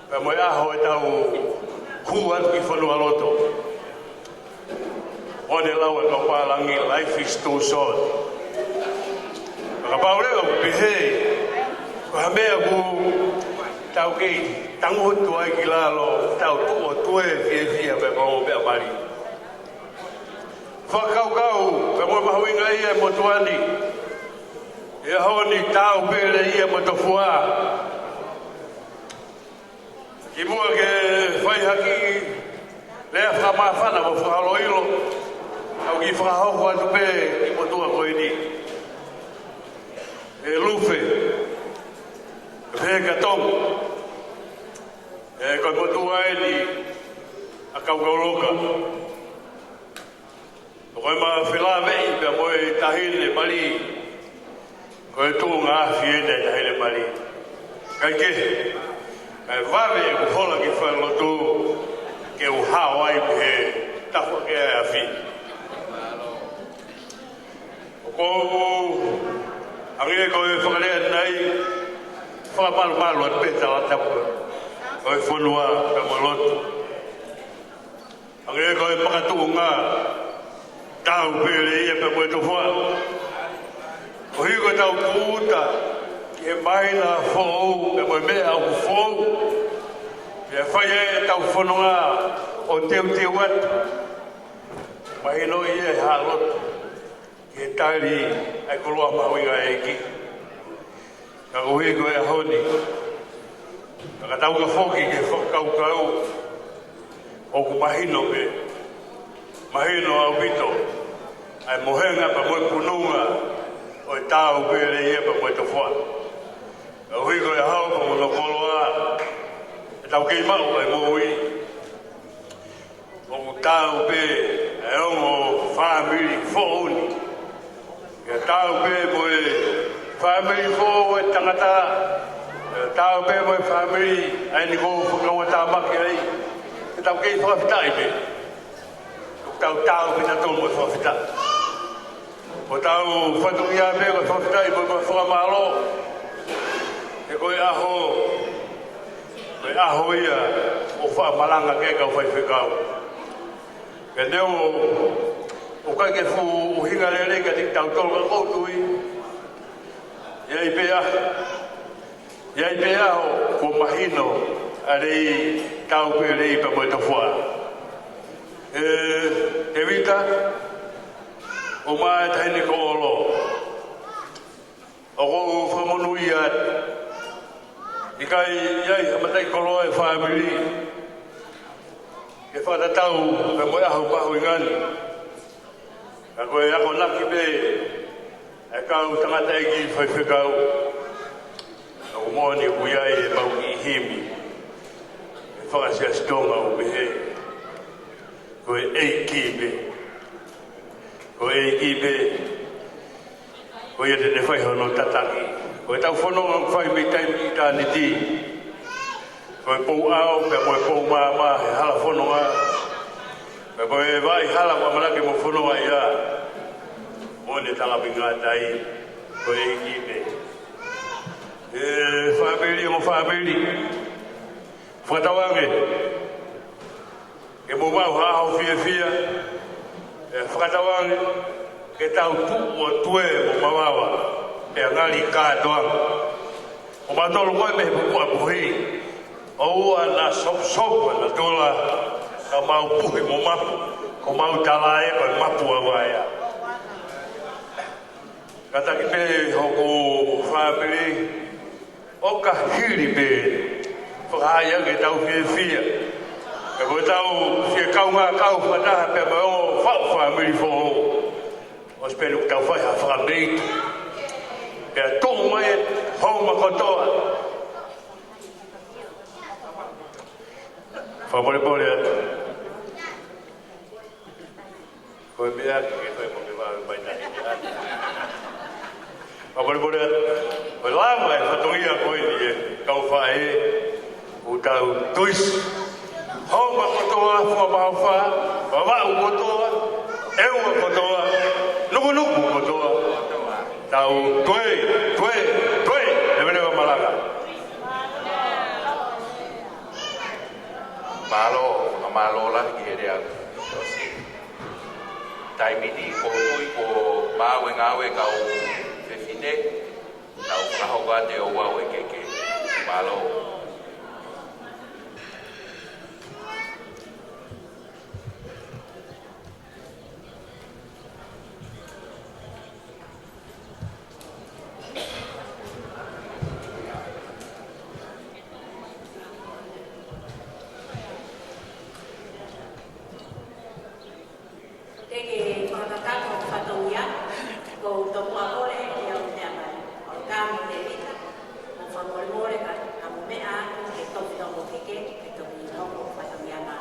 pea mo e ʻaho ʻetau hū atu ki fonualoto. ʻOku ne lau ʻa e kau pālangi, life is too short. Ka kapau leva ʻoku pehē, ko ha meʻa ʻoku tau kei tangutu ai ki lalo, tau tuʻu ʻo tue fiefia pea mo meʻa mali. Fakakaukau, pea mo e mahuʻinga ia e motuʻa ni. ʻI he ʻaho ni, taau pē lelei ia mo e tofuaʻa. Kimuʻa ke fai ha kiʻi lea fakamāfana mo fakaloilo, ʻoku ou kiʻi fakahoko atu pē ki he motuʻa ko eni. ʻE Lufe, ʻe Fekatonga, ʻe ko e motuʻa eni ʻa Kaukauloka. Ko e ma felāveʻi pea mo e taʻahine mali. Ko e tuʻunga afi eni e taʻahine mali. Kae kehe, kae vave ʻeku hola ki falelotu ke u hao ai mei he tafaʻaki ʻa e afi. ʻOku ou hangē ko e fakalea nai, fakamalumalu atu pē talatapu ʻo e fonua pea mo e lotu. Hangē ko e makatuʻunga, taau pē lelei ia pea mo e tofuaʻa. Koeʻuhi ko ʻetau tūʻuta ki he māhina foʻou pea mo e meʻa ʻoku foʻou. Pea fai ai ʻetau fononga ʻo teuteu atu. Mahino ia e hala lotu ke tali ʻa e koloa mahuʻinga ʻa e ʻEiki. Ka koeʻuhi ko e ʻaho ni, ka tau ka foki ki he fakakaukau, ʻoku mahino pē, mahino ʻaupito ʻa e mohenga pea mo e pununga ʻo e taau pē lelei ia pea mo e tofuaʻa. Ka koeʻuhi ko e ʻaho pea mo hono koloa ʻetau kei maʻu ʻa e moʻui. ʻOku taau pē ʻa e ongo fāmili foʻou ni. ʻE taau pē mo e fāmili foʻou e tangata. ʻE taau pē mo e fāmili ʻa eni ʻoku ou fakaongoʻi tāmaki ai. ʻE tau kei fakafetaʻi pē. ʻOku tau taau pē tautolu mo e fakafetaʻi. Ko hotau fatongia pē ko e fakafetaʻi mo e fakamālō. He ko e ʻaho, ko e ʻaho ia ʻoku fakamalanga ki ai e kau faifekau. Pea neongo ʻoku ʻikai ke fuʻu ʻuhinga lelei kiate kitautolu ka ʻoku ou tui, ʻe ʻi ai pē ʻa, ʻe ʻi ai pē ʻaho kuo mahino ʻa e lelei, taau pē lelei pea mo e tofuaʻa. ʻE Tēvita, ʻomai e taʻahine ko ʻOlo. ʻOku ou fakamonūʻia atu. ʻIkai ʻi ai ha mataʻikoloa e fāmili ke fakatatau pea mo e ʻaho mahuʻinga ni. Ka ko e akonaki pē ʻa e kau tangataʻeiki faifekau. ʻOku moʻoni ʻoku ʻi ai e mau kiʻi himi ʻa e faka-Siasi Tonga ʻoku pehē, ko e ʻEiki pē. Ko e ʻEiki pē. Ko ia te ne fai hono tataki. Ko ʻetau fononga ʻoku fai mei taimi ki ʻitāniti. Ko e pou ʻao, pea mo e pou maama, he hala fononga. Pea ko e vaʻa hala ʻoku ʻamanaki mo fononga ia. Moʻoni e tala mei ngātai, ko e ʻEiki pē. ʻE fāmili, mo fāmili. Fakatauange ke mou maʻu ha ʻaho fiefia, ʻe fakatauange ke tau tuʻu ʻo tue mo mavava, pea ngali kātoa. ʻO mautolu ko ē mei he pupuʻa puhi, ʻoua naʻa sopusopu ʻa natula, ka mau puhi mo mapu, ko mau tala ē ko e mapu ʻa vaea. Kātaki pē hoku fāmili, ʻo ka hili pē, fakahā ia ke tau fiefia. Pea ko ʻetau fie kaungā kau fakataha pea mo e ongo faʻu fāmili foʻou. ʻOsi pē ʻoku tau fai ha fakameitu. Pea tuʻu mai e houma kotoa. Fakamolemole atu. Ko e meʻa ke ke fai mo ke vave mai na. Fakamolemole atu. Ko e lava e fatongia ko eni e kau faʻē, ʻoku tau tuisi. Homa kotoa, fua maofa, Vavaʻu kotoa, ʻEua kotoa, Nukunuku kotoa. Tau toe, toe, toe, leveleva malanga. Mālō, fakamālō lahi ki he lea. Taimi ni ʻoku ou tui kuo maau e ngāue ʻa e kau fefine, nau fakahoko atu e ouau ʻa e keke. Mālō. Ke ke fakakakato fatongia, ko e tomuʻa kole ia ʻo e meʻa mai. ʻOku tau mo Tēvita, ʻo fakamolemole ka, ka mou meʻa atu ke toki toʻo keke, ke toki hoko fatongia mai.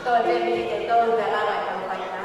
Toe pē mei he tolu pē lava e kau faitā.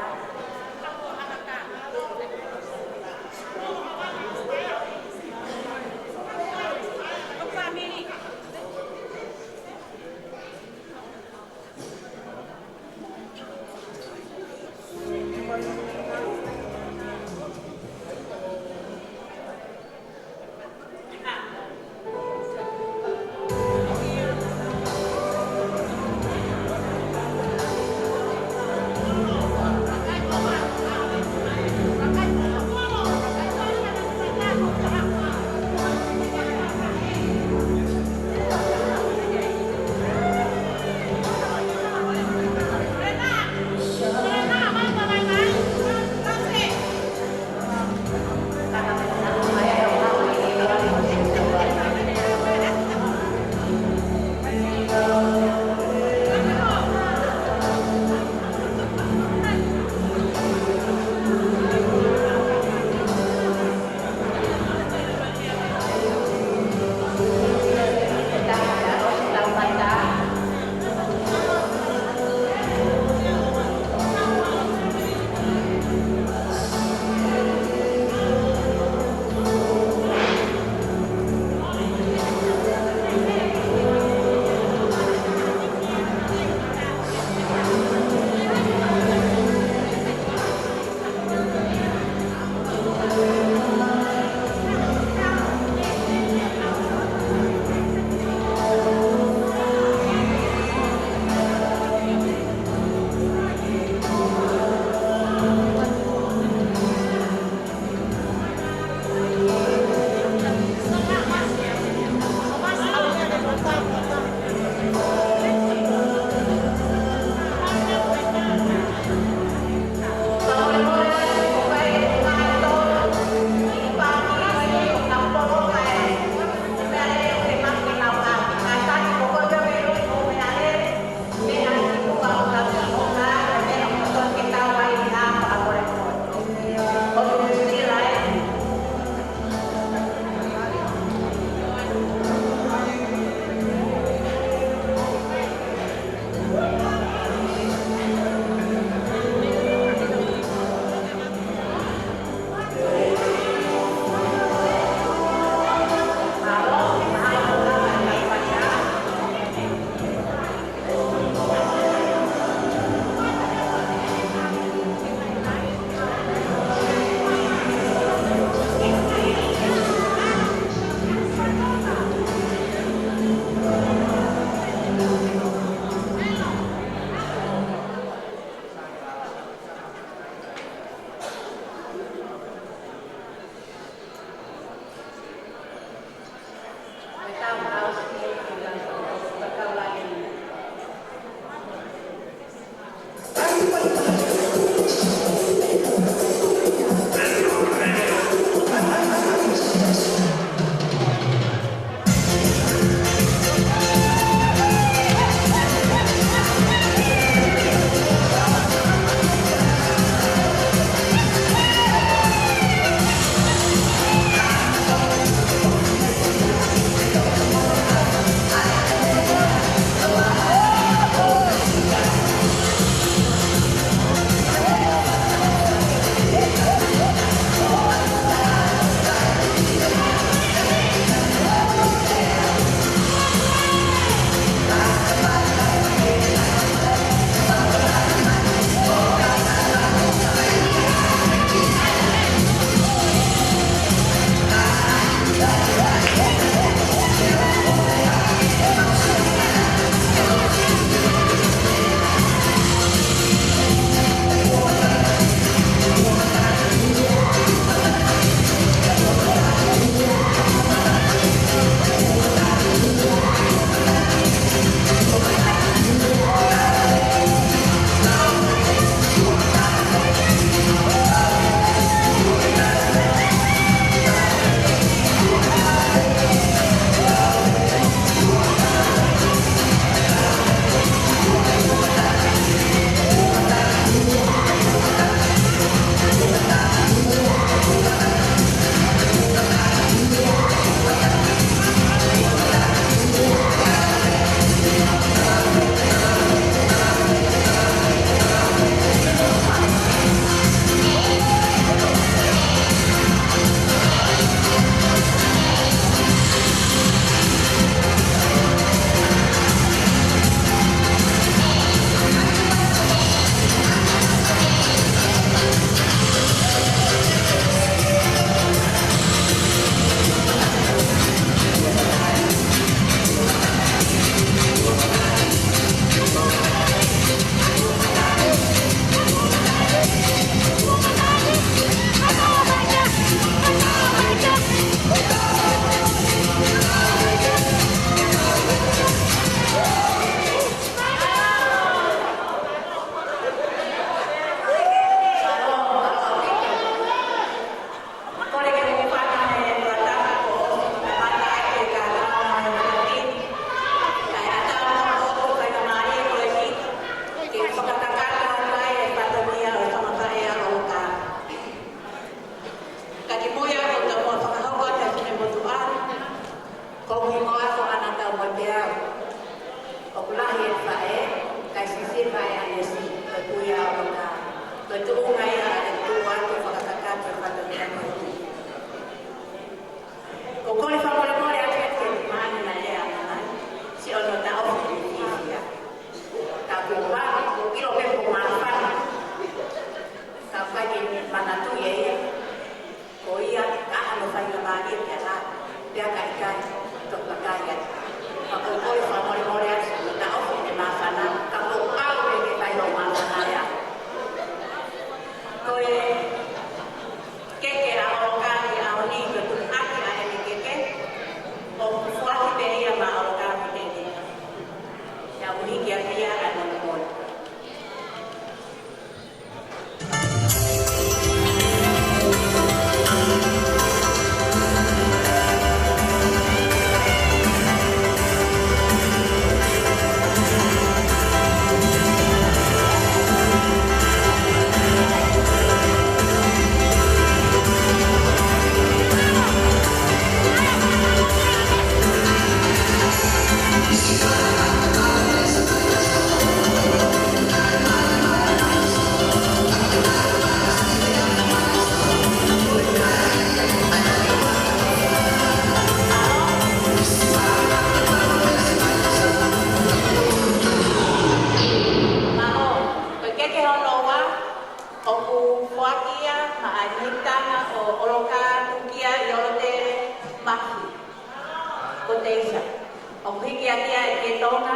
ʻOku hiki ʻaki ia ʻe Tonga,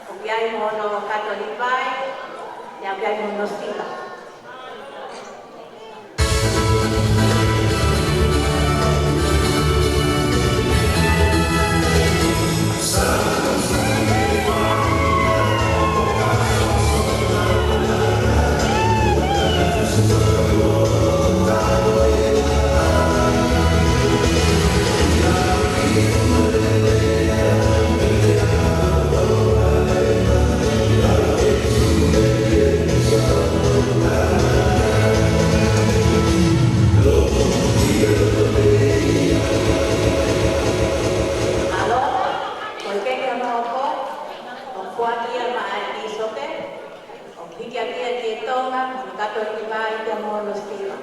ʻoku ʻi ai mo hono kato livai, pea ʻoku ʻi ai mo hono sila. Mālō, ko e keke hono hoko, ʻoku foaki ia maʻa e pīsope, ʻoku hiki ʻaki ia ʻe Tonga, mo hono kato livai pea mo hono sila.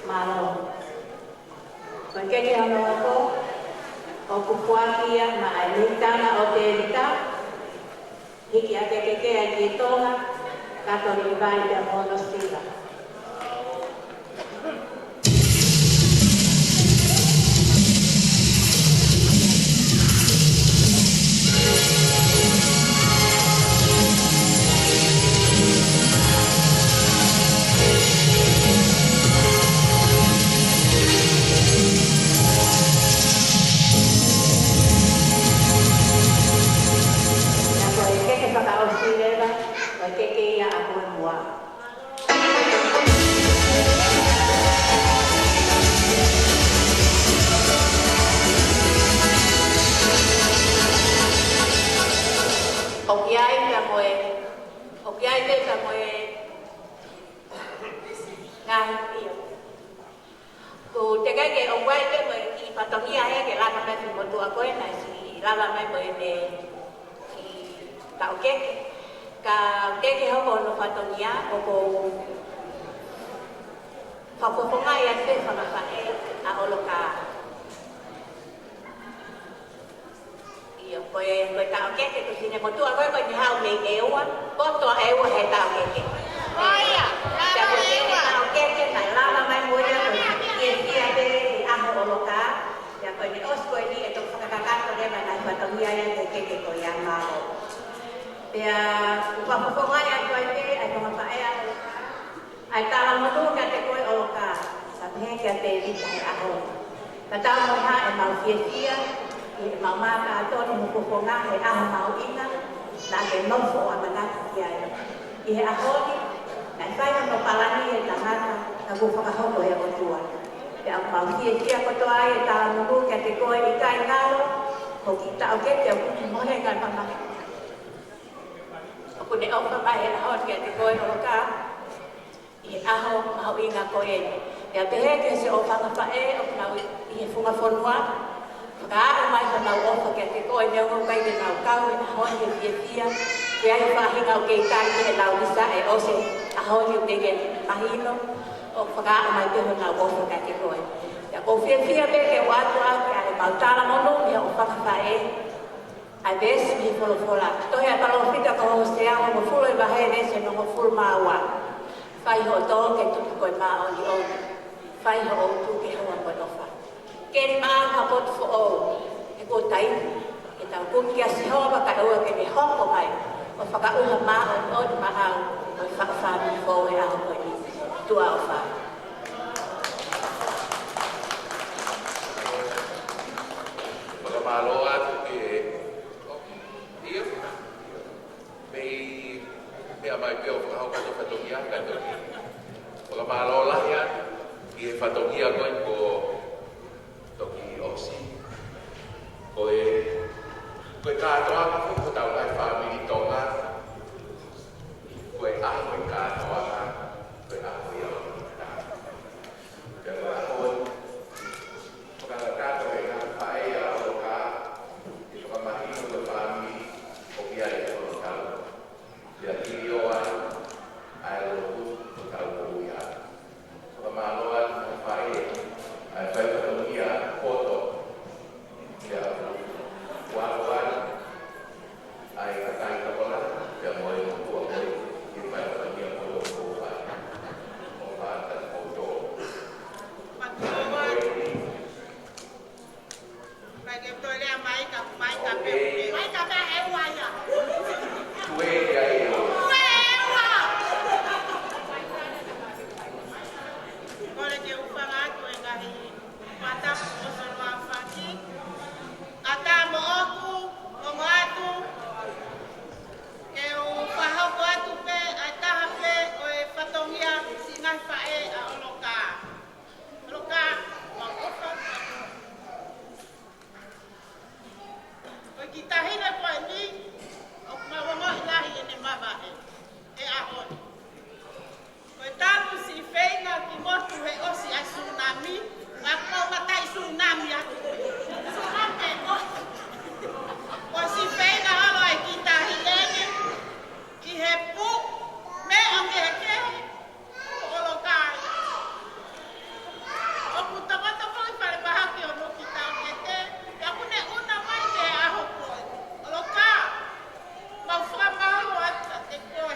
Mālō. Ko e keke hono hoko, ʻoku foaki ia maʻa e Mehikitanga ʻo Tēvita, hiki ʻaki e keke ʻe Tonga, kato livai pea mo hono sila. Pea ko e keke fakaʻosi leva, ko e keke ia ʻa Kuemua. ʻOku ʻi ai pē mo e, ʻoku ʻi ai pē mo e ngaahi ʻio. Ko e teʻeki ke ʻoku ʻi ai pē mo e kiʻi fatongia ia ke laka mai ki he motuʻa ko ē naʻe siʻi lava mai mo ʻene kiʻi taʻokeke. Ka teʻeki ke hoko hono fatongia, ʻoku ou fakafofongaʻi atu e fanga faʻē ʻa ʻOlokā. ʻIo, ko e, ko e taʻokeke ko e finemotuʻa ko ē, ko ʻene haʻu mei ʻEua, poto ʻa ʻEua he taʻokeke. Pea ko e taʻokeke naʻe lava mai mo ia ko e fiefia pē he ʻaho ʻOlokā. Pea ko ʻene ʻosi ko eni ʻe toki fakakakato leva ʻa e fatongia ia ki he keke ko ia. Mālō. Pea ʻoku fakafofongaʻi atu ai pē ʻa e fanga faʻē ʻa ʻOlokā. ʻA e talamonū kiate koe ʻOlokā, pea pehē kiate Tēvita he ʻaho ni. Ka tau mo ha ʻemau fiefia, ʻi heʻemau mākātoni mo e fofonga he ʻaho mahuʻinga naʻa ke nofo ʻo ʻamanaki ki ai. ʻI he ʻaho ni, naʻe fai hono palani ʻe he tangata, ka kuo fakahoko ʻe he ʻOtua. Pea ʻoku mau fiefia kotoa ai e talamonū kiate koe, ʻikai ngalo, ko e kiʻi taʻokeke ʻoku ne mohe ngata mai. ʻOku ne ʻofa mai he ʻaho ni kiate koe ʻOlokā, ʻi he ʻaho mahuʻinga ko eni. Pea pehē ki he siʻi fanga faʻē ʻoku nau ʻi he funga fonua, fakaaʻu mai honau ʻofa kiate koe, neongo ʻoku ʻikai ke nau kau he ʻaho ni he fiefia, ʻoku ʻi ai e faʻahinga ʻoku kei kai ki heʻenau visa, ʻe ʻosi e ʻaho ni ʻoku teʻeki mahino, ʻoku fakaaʻu mai pē honau ʻofa kiate koe. Pea ʻoku ou fiefia pē ke u ʻoatu ʻaki ʻa ʻemau talamonū mei hoʻo fanga faʻē, ʻa e veesi mei he folofola. Tohi ʻa e palōfita ko Hōsea, hongofulu e vahe, veesi hono hongofulu mā ua. Fai hoʻo tō ke tupu ko e māʻoniʻoni. Fai hoʻo utu ke houa ko e ʻofa. Keli maʻau ha potu foʻou, he kuo taimi ke tau kumi kia Sihova kae ʻoua ke ne hoko mai ʻo fakaʻuha māʻoniʻoni maʻau ʻo e faʻu fāmili foʻou he ʻaho ko eni. Tuʻa ʻofa. Fakamālō atu ki he, ʻio, mei, meʻa mai pē ʻo fakahoko atu e fatongia ka toki. Fakamālō lahi atu ki he fatongia ko ē kuo toki ʻosi. Ko e, ko e kātoanga ko ē ʻoku tau ngaahi fāmili Tonga. Ko e ʻaho ko ē kātoanga, ko e ʻaho ia ʻo e kātoanga. Pea ko e ʻaho ni, he ʻaho ni. Ko e talu siʻi feinga ki motu he ʻosi ʻa e sunami, ʻa e kau matai sunami atu. Sunami e motu. Ko siʻi feinga ʻolo ai ki tahi leni, ʻi he puʻu, meʻa kehekehe, ʻolo kai. ʻOku tokotoko i fale mahaki ʻo Nuku Taukete, pea ʻoku ne ʻuna mai ki he ʻaho ko ē. ʻOlo ka, mau fakamālō atu kiate koe.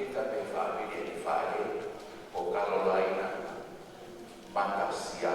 Ika pē fāmili ʻene faʻē ko Kalolaina Matasia.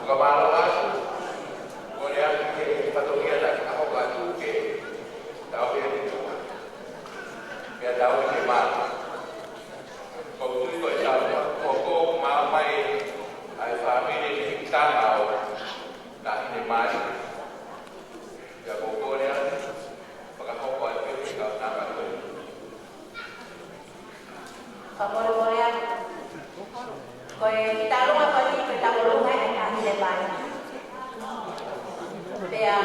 Fakamālō atu. Kole atu ke fatongia na ka hoko atu ke tau pē ni tō. Pea tau ke mā. Ko tui ko e tau ko ko mā mai ai fāmili ni tana o na ine mai. Pea ko kole atu. Fakahoko ai pē ke kau tama koe. Fakamolemole atu. Ko e kiʻi talunga ko eni ko e talunga ʻe taha ʻi he vai. Pea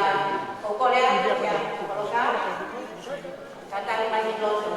ʻoku ou kole atu kia Koloka, ka tangi mai ki loto.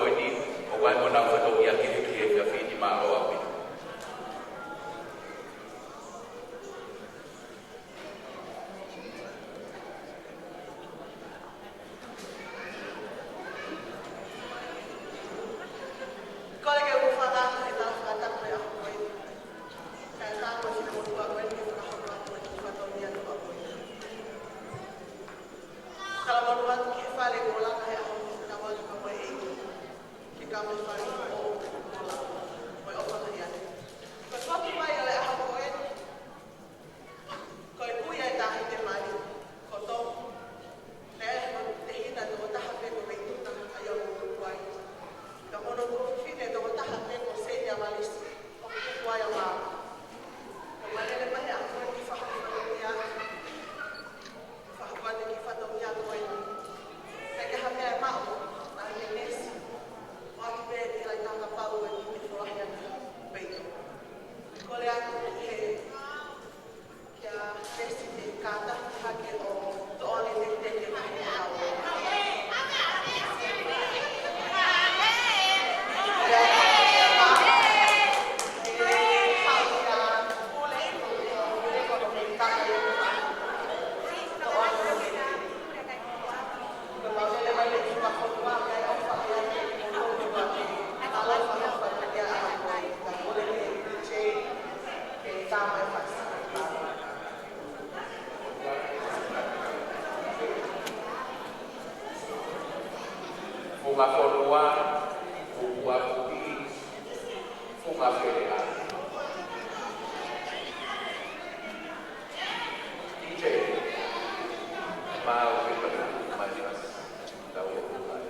ko eni, ʻoku ʻi ai mo ʻenau fatongia kehekehe he efiafi ni. Mālō ʻaupito. Kole ke u hūfanga he tala fakatapu ʻo e ʻaho ko eni. Kae ʻatā mo e finemotuʻa ko eni ke fakahoko atu e kiʻi fatongia tuʻa ko eni. Talamonū atu ki he fale kuo langa he ʻaho ni, tau atu ka mo e ʻEiki, ke ka mo e fale ʻo, ʻo langa, mo e ʻofa mai atu. Ko e foki mai ʻo e ʻaho ko eni, ko e kui ʻa e Tangata Mali, ko Tom, pea mo e tehina tokotaha pē ko Veituna, ʻa ia ʻoku tupu ai. Pea mo hono tuofefine tokotaha pē ko Senia Malisi, ʻoku tupu ai ʻa Māmā. Ko e lele mai ʻa e kiʻi fatongia, fakahoko atu e kiʻi fatongia ko eni. Pea ka ʻi ai ha meʻa ʻe maʻu, ʻa e meesi, ʻoatu pē ki he laʻi tangata pau ʻe ni ne folahi atu pē ʻi. Kole atu ki he, kia Pēsiteni Kātā ke hake ʻo toʻo ange e tekiteki ʻo e ngaahi lau. Funga fonua, upuapuʻi, funga feleʻa. ʻIte, mau ke pali mai fasi, tau e pulai.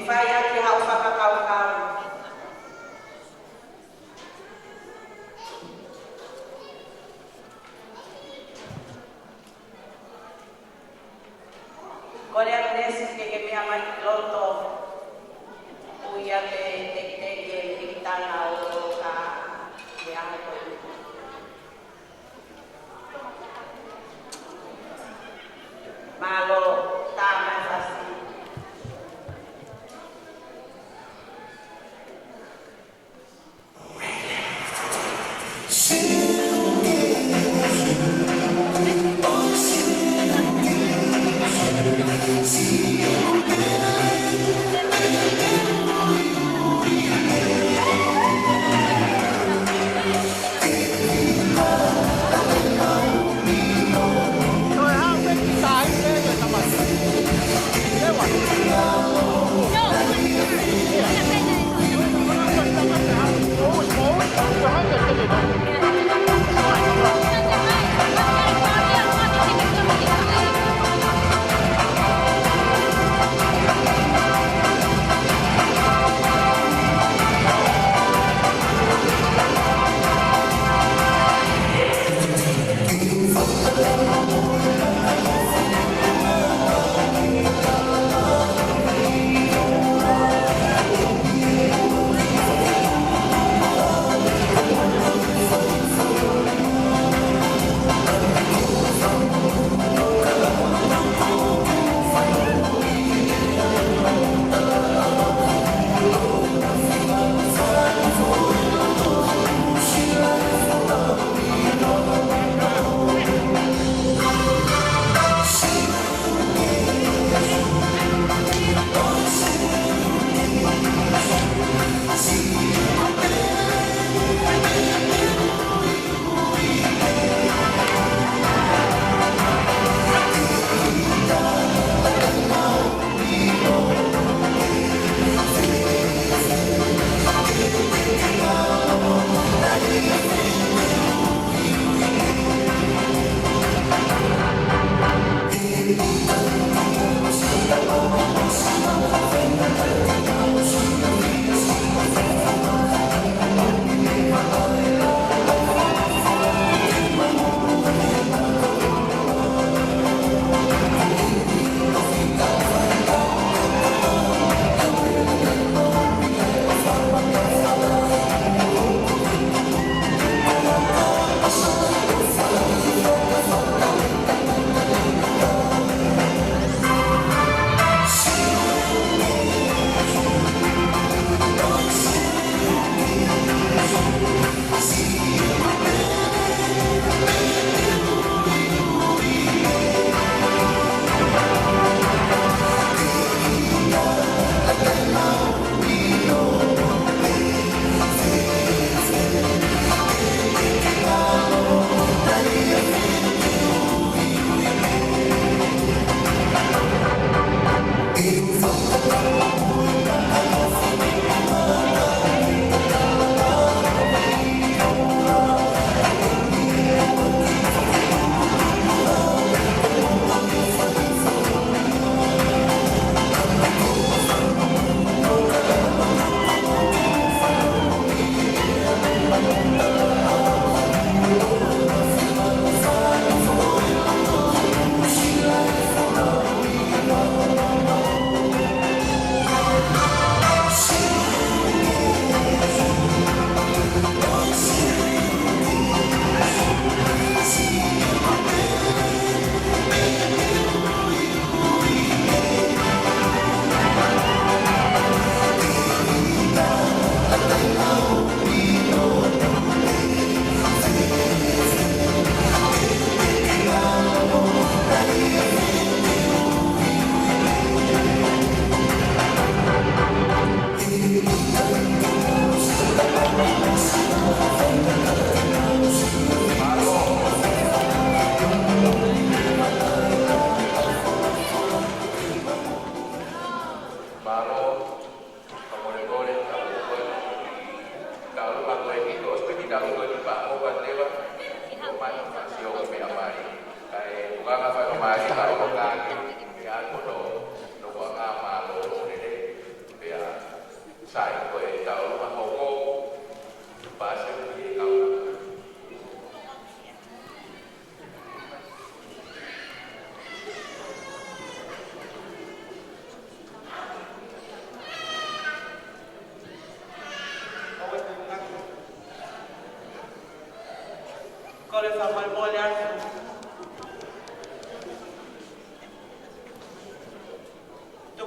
Fai ʻaki haʻo fakakaukau. Kole atu Lesi ke ke meʻa mai ki loto. Ui ā pē teitei e hikitanga ʻo ka meʻa mai ko ē. Mālō, tā mai fasi.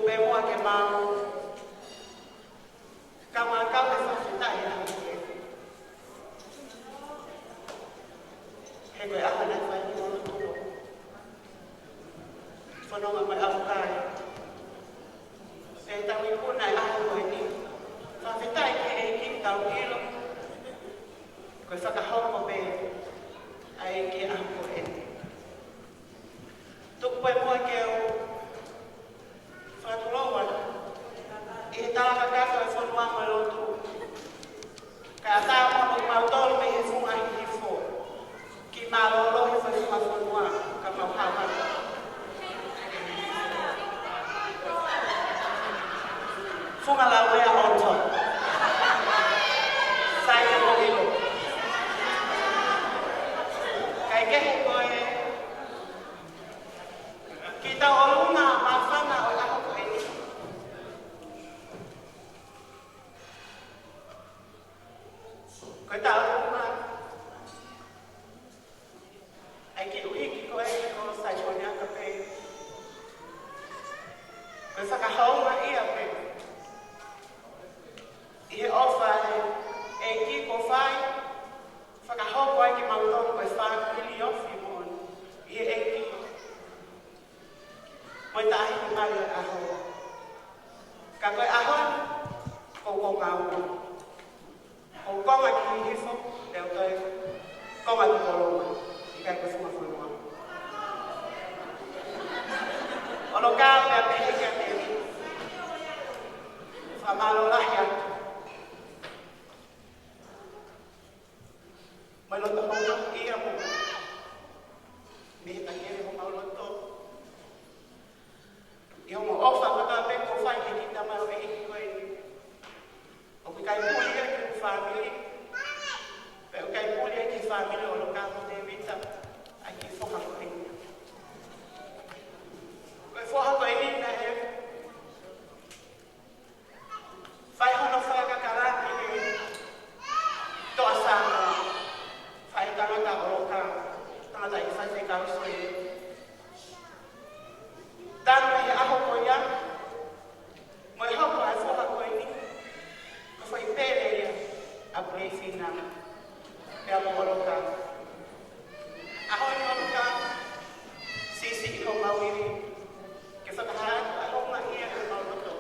Pea mo ke mau kau ʻa kau e fakafetaʻi ʻa e ʻEiki. He ko e ʻaho naʻe fai ki loto fononga mai ʻa kai. Pea tau ikuna e ʻaho ko eni. Fakafetaʻi ki he ʻEiki, tau ʻilo ko e fakahoko pē ʻa e ʻEiki ʻa e ʻaho ko eni. Tuku pē muʻa ke u fakatulou atu ʻi he talakakaka ʻo e fonua mo e lotu. Kae ʻatā mo kimautolu mei he funga Hihifo ke mālōlō he funga fonua, ka mau hava. Funga Lauea on top. Sai ke mo ʻilo. Kae kehe ko e ki tau ʻolunga māfana ʻo e ʻaho ko eni. Ko e tau ʻolunga ʻa e kiʻi ʻuhiki ko eni ko Saipone ʻAkapei. Ko e fakahoungaʻia pē ʻi he ʻofa ʻa e ʻEiki kuo fai, fakahoko ai kimautolu ko e fāmili ofi moʻoni ʻi he ʻEiki. Mo e taʻahine mali ʻo e ʻaho. Ka ko e ʻaho ni, ko e konga ua. Ko e konga ki Hihifo, pea toe konga ki Koloma, ʻikai ko e funga fonua. ʻOlokā pea pehē kiate ia. Fakamālō lahi atu. Mo e loto houngaʻia mo mei he takele homau loto. ʻI hoʻomou ʻofa kotoa pē kuo fai ki he kiʻi tamaioʻeiki ko eni. ʻOku ʻikai puli ia ki he fāmili. Pea ʻoku ʻikai puli ia ki he fāmili ʻo ʻOlokā mo Tēvita, ʻa e kiʻi foha ko eni. Ko e foha ko eni naʻe fai hono fakakakalani ʻi he toʻa Samoa. Fai tangata ʻOlokā, tangata ʻi he faifekau Soe. Tanu ʻi he ʻaho ko ia, mo e hoko ʻa e foha ko eni, ko e foʻi pele ia ʻa Pulefina pea mo ʻOlokā. ʻAho ni ʻOlokā, siʻisiʻi homau ivi ke fakahā atu ʻa e houngaʻia ʻi homau loto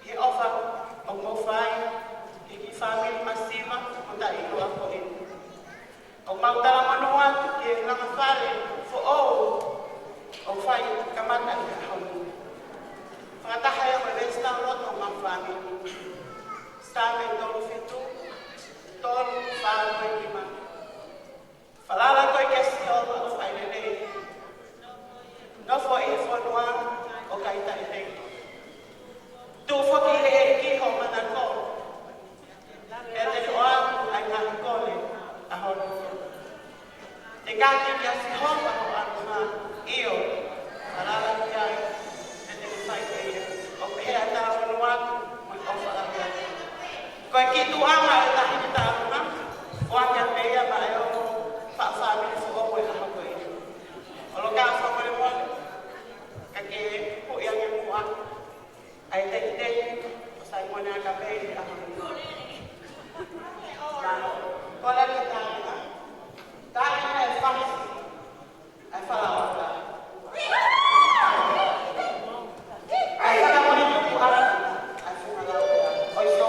ʻi he ʻofa ʻoku mou fai ki he kiʻi fāmili masiva mo taʻeʻiloa ko eni. ʻOku mau talamonū atu ki he langa fale foʻou ʻoku fai kamata ʻi he ʻaho ni. Fakataha ia mo e veesi tauloto ʻo homau fāmili. Saame tolu fitu, tolu, fā, nima. Falala koe kia Sihova ʻo fai lelei. Nofo ʻi he fonua ʻo kai taʻelei. Tuʻu foki ʻi he ʻEiki ho manako. Pea te ne ʻoatu ʻa e ngaahi kole ʻa ho nofo. Tekaki kia Sihova ho ʻalunga, ʻio, falala ki ai, pea te ne fai pē ia. ʻOku pehē ʻa e talamonū atu mo e ʻofa lahi atu. Ko e kiʻi tuʻunga ʻo e taʻahine taʻeʻaonga, ʻoku ʻikai pē ia maʻa e ongo faʻu fāmili foʻou ʻo e ʻaho ko eni. ʻOlokā, fakamolemole, ka ke huʻi ange muʻa ʻa e tekiteki ʻo Saimone ʻAkapei ʻi he ʻaho ni. Mālō. Kole ke tānaki. Tānaki e fasi. ʻA e falaola. ʻA e fakamolemole atu. ʻA e falaola. ʻOi, sō.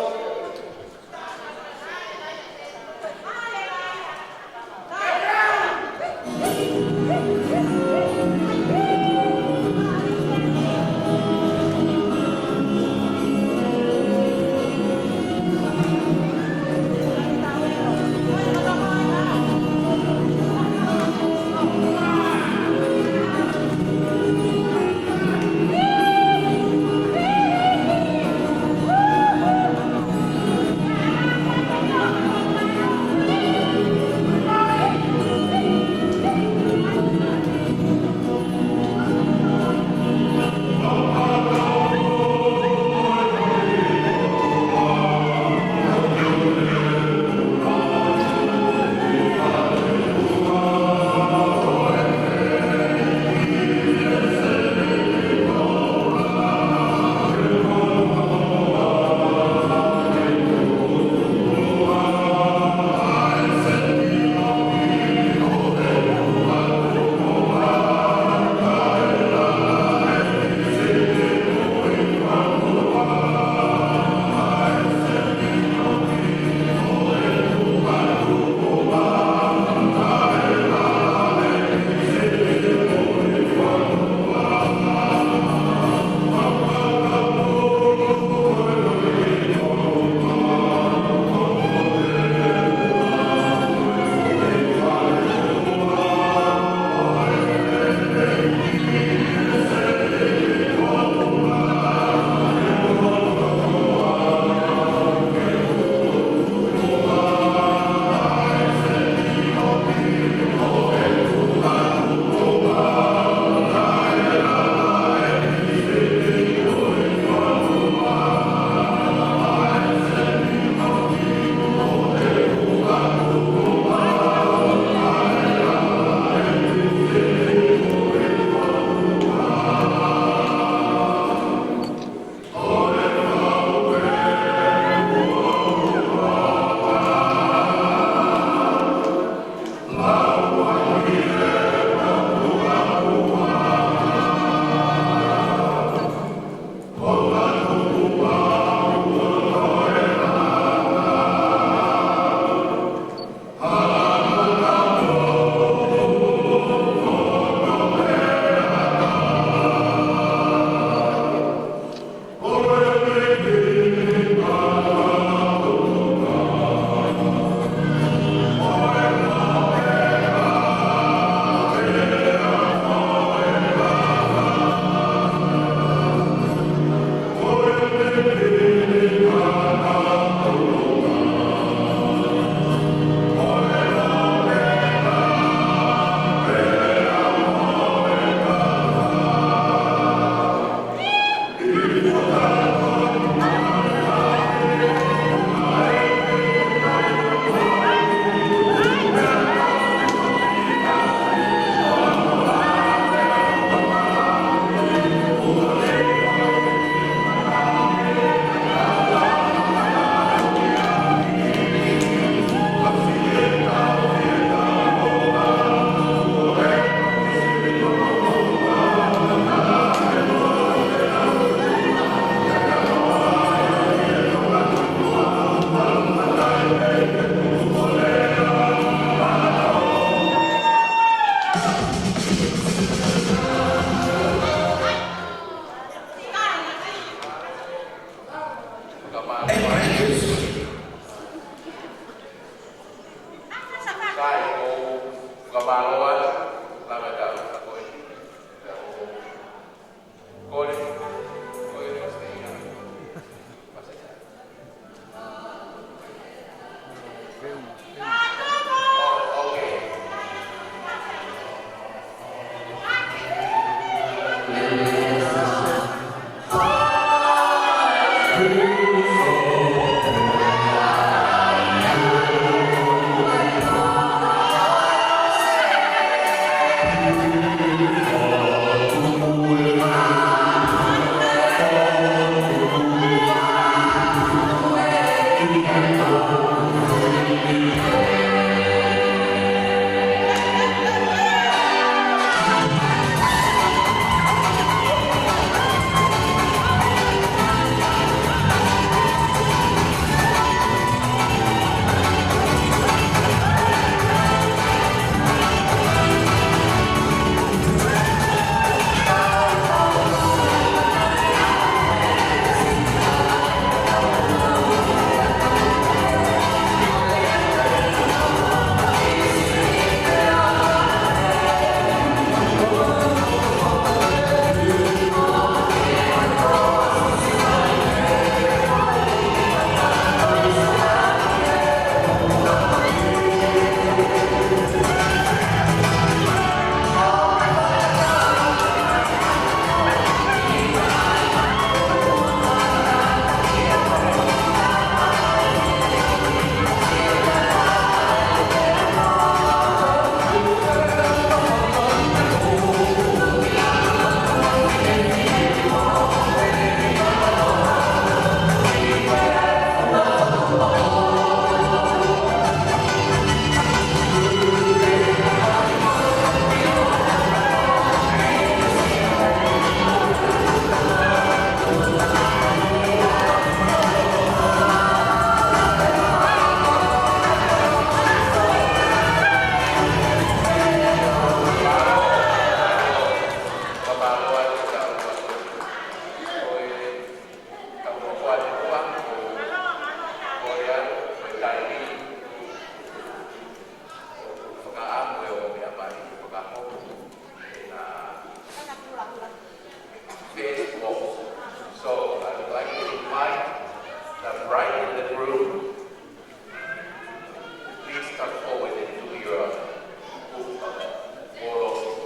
So I would like to invite the bride and the groom, please come forward and do your oath of loyalty.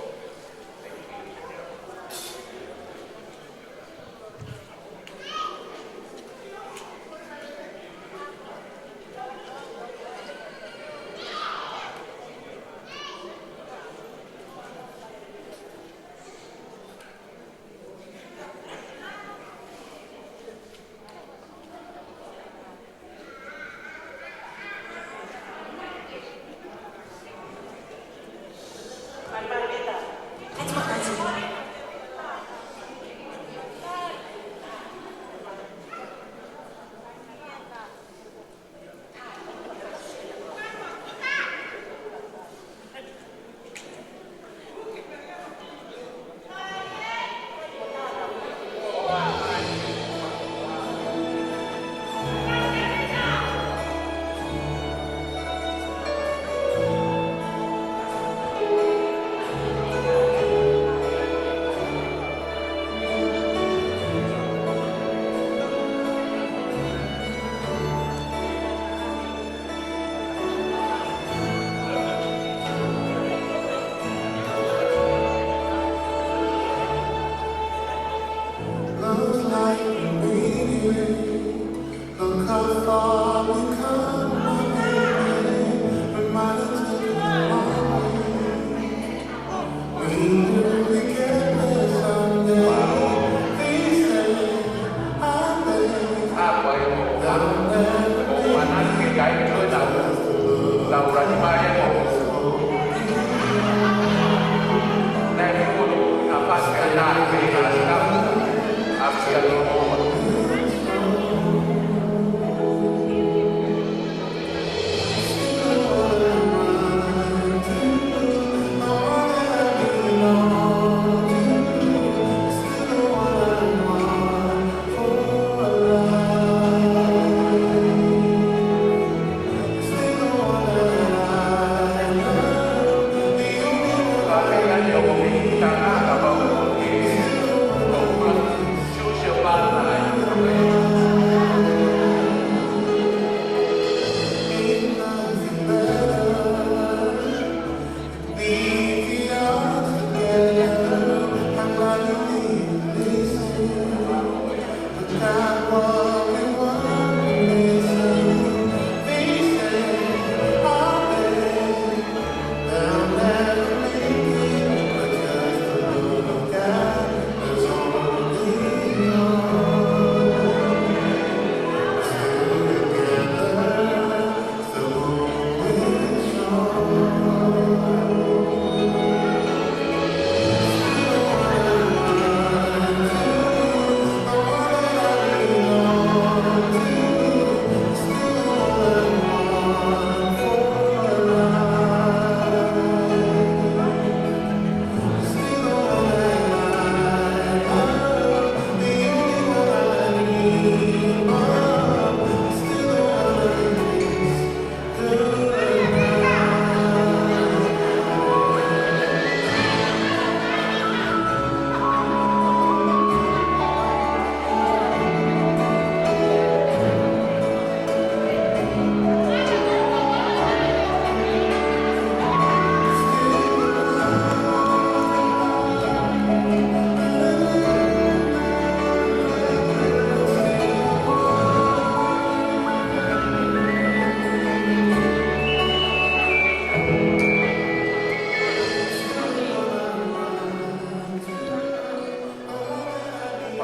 Thank you.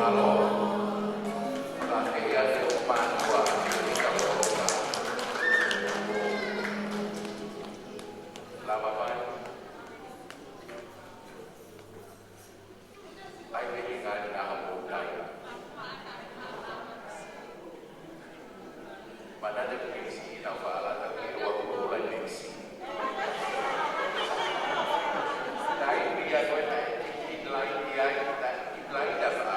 Alo, ka te ia te o mātua, te ia te o mātua. Lava mai. ʻAi me te kai na ha mōtai. Mana te pisi na fala ta ki o aku la nesi. Tai pia ko na i lai ai ta i lai ta a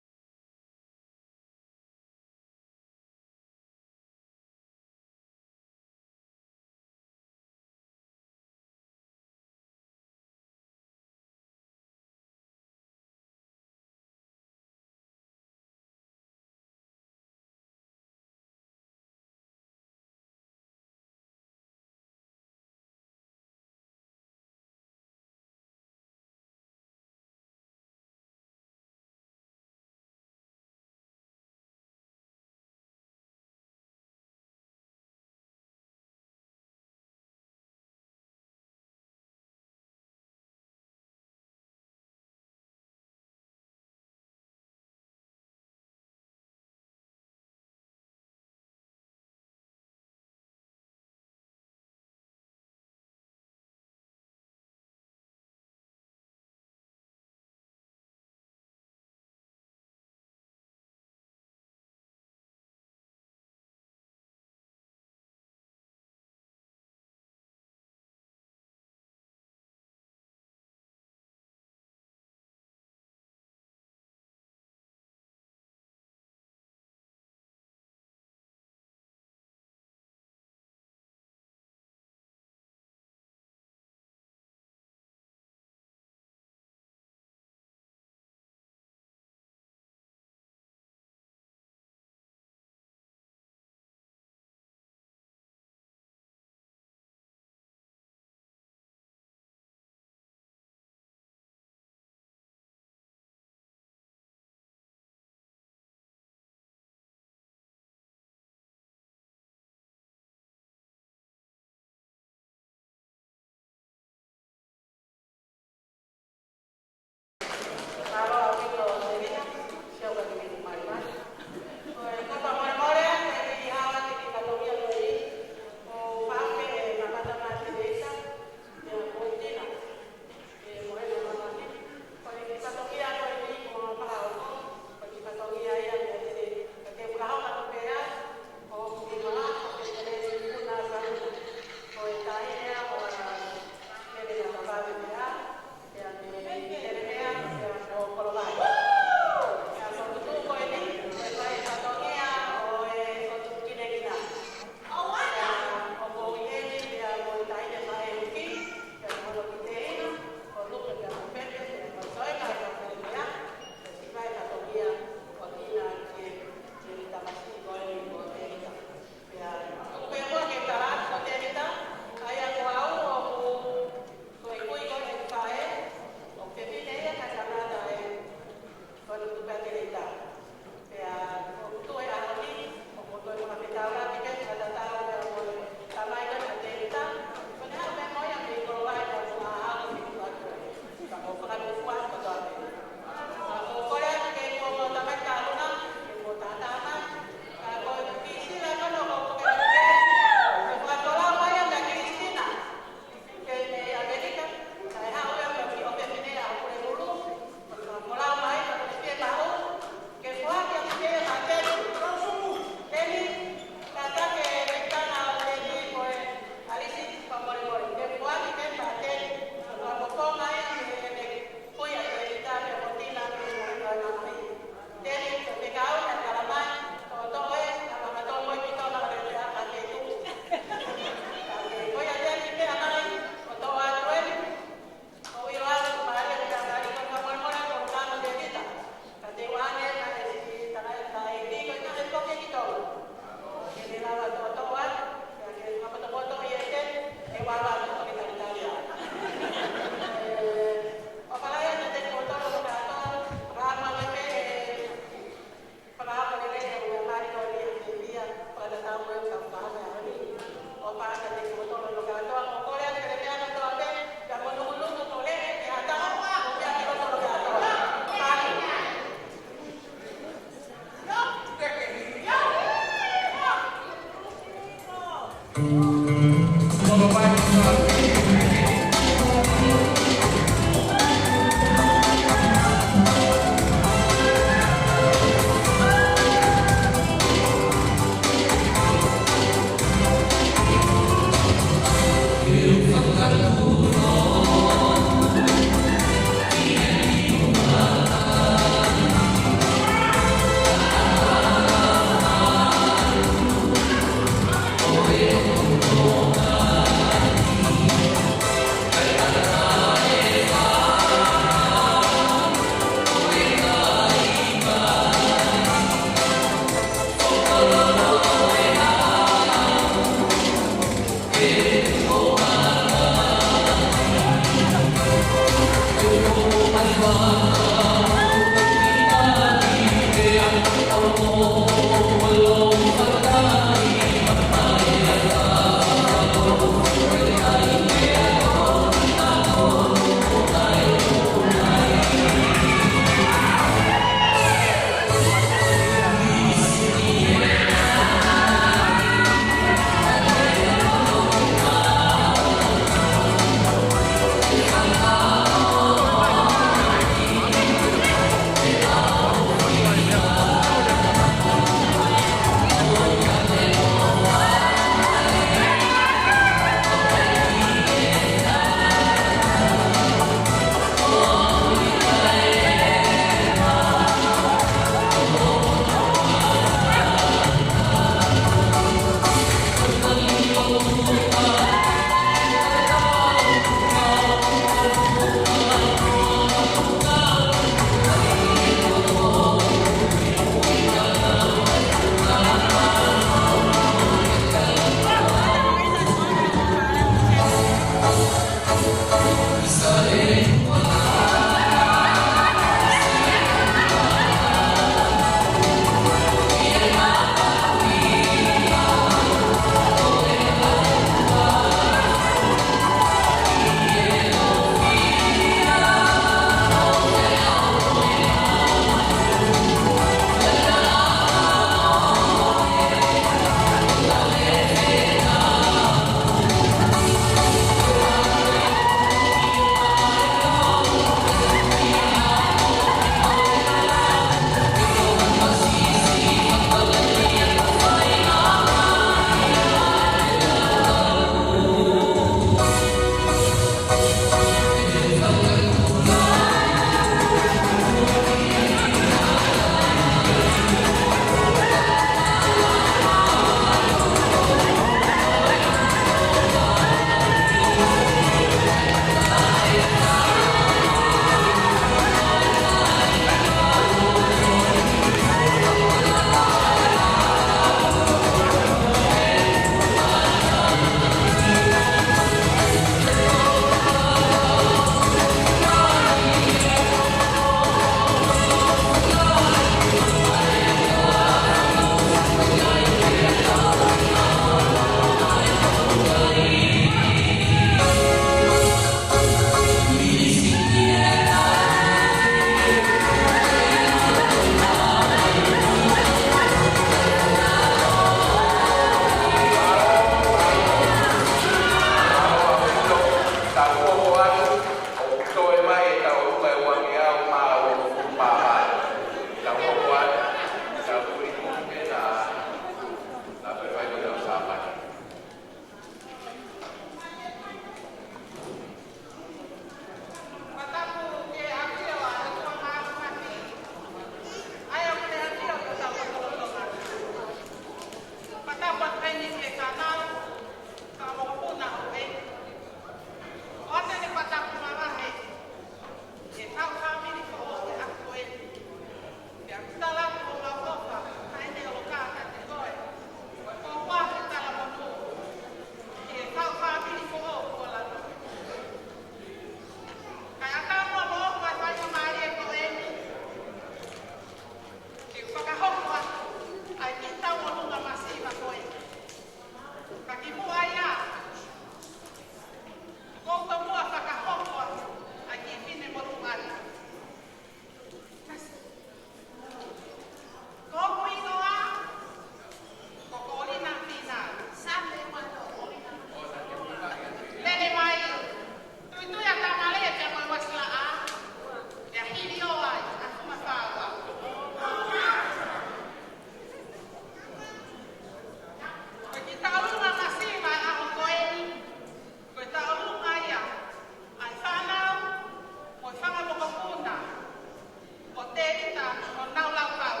ʻo nau laukau.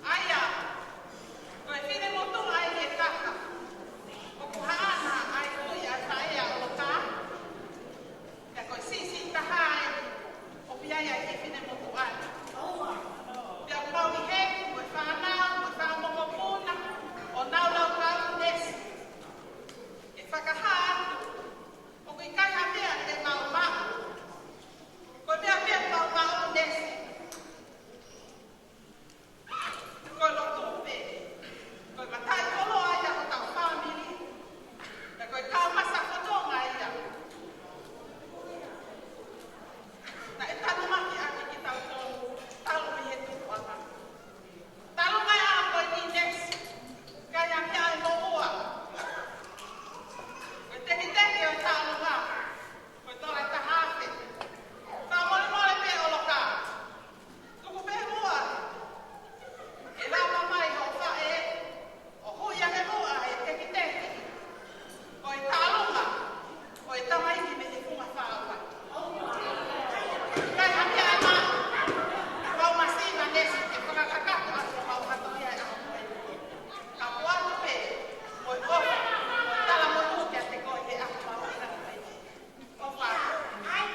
ʻA ia, ko e finemotuʻa ʻe taha ʻoku haʻana ai ʻa e faʻē ʻa ʻOlokā. Pea ko e siʻisiʻi taha ʻeni ʻoku ʻi ai ʻa e finemotuʻa ni. Pea ʻoku mau ʻi heni, mo e fānau, mo e fanga mokopuna, ʻo nau laukau Nesi. ʻE fakahā atu, ʻoku ʻikai ha meʻa te mau maʻu. Ko e meʻa pē ʻoku mau maʻu Nesi, ko e loto pē. Ko e mataʻikoloa ia hotau fāmili. Pea ko e kau masa fononga ia naʻe tanumaki ʻaki kitautolu talu mei he tupuʻanga. Talu mai ʻa ko e Nesi, ʻikai ha meʻa ʻe moʻua. Ko e tekiteki ʻo e tālunga, ko e tola ʻe taha afe. Fakamolemole pē ʻOlokā. Tuku pē muʻa. ʻE lava mai hoʻo faʻē, ʻo hui ange muʻa e tekiteki ʻo e tālunga ʻo e tamaiki mei he funga fāua. ʻIkai ha meʻa ʻe maʻu. Mau masina Nesi ke fakakakato atu ʻemau fatongia ʻi he ʻaho ko eni. Ka ko atu pē, mo e ʻofa, mo e talamonū kiate koe he ʻaho mau ʻi ai.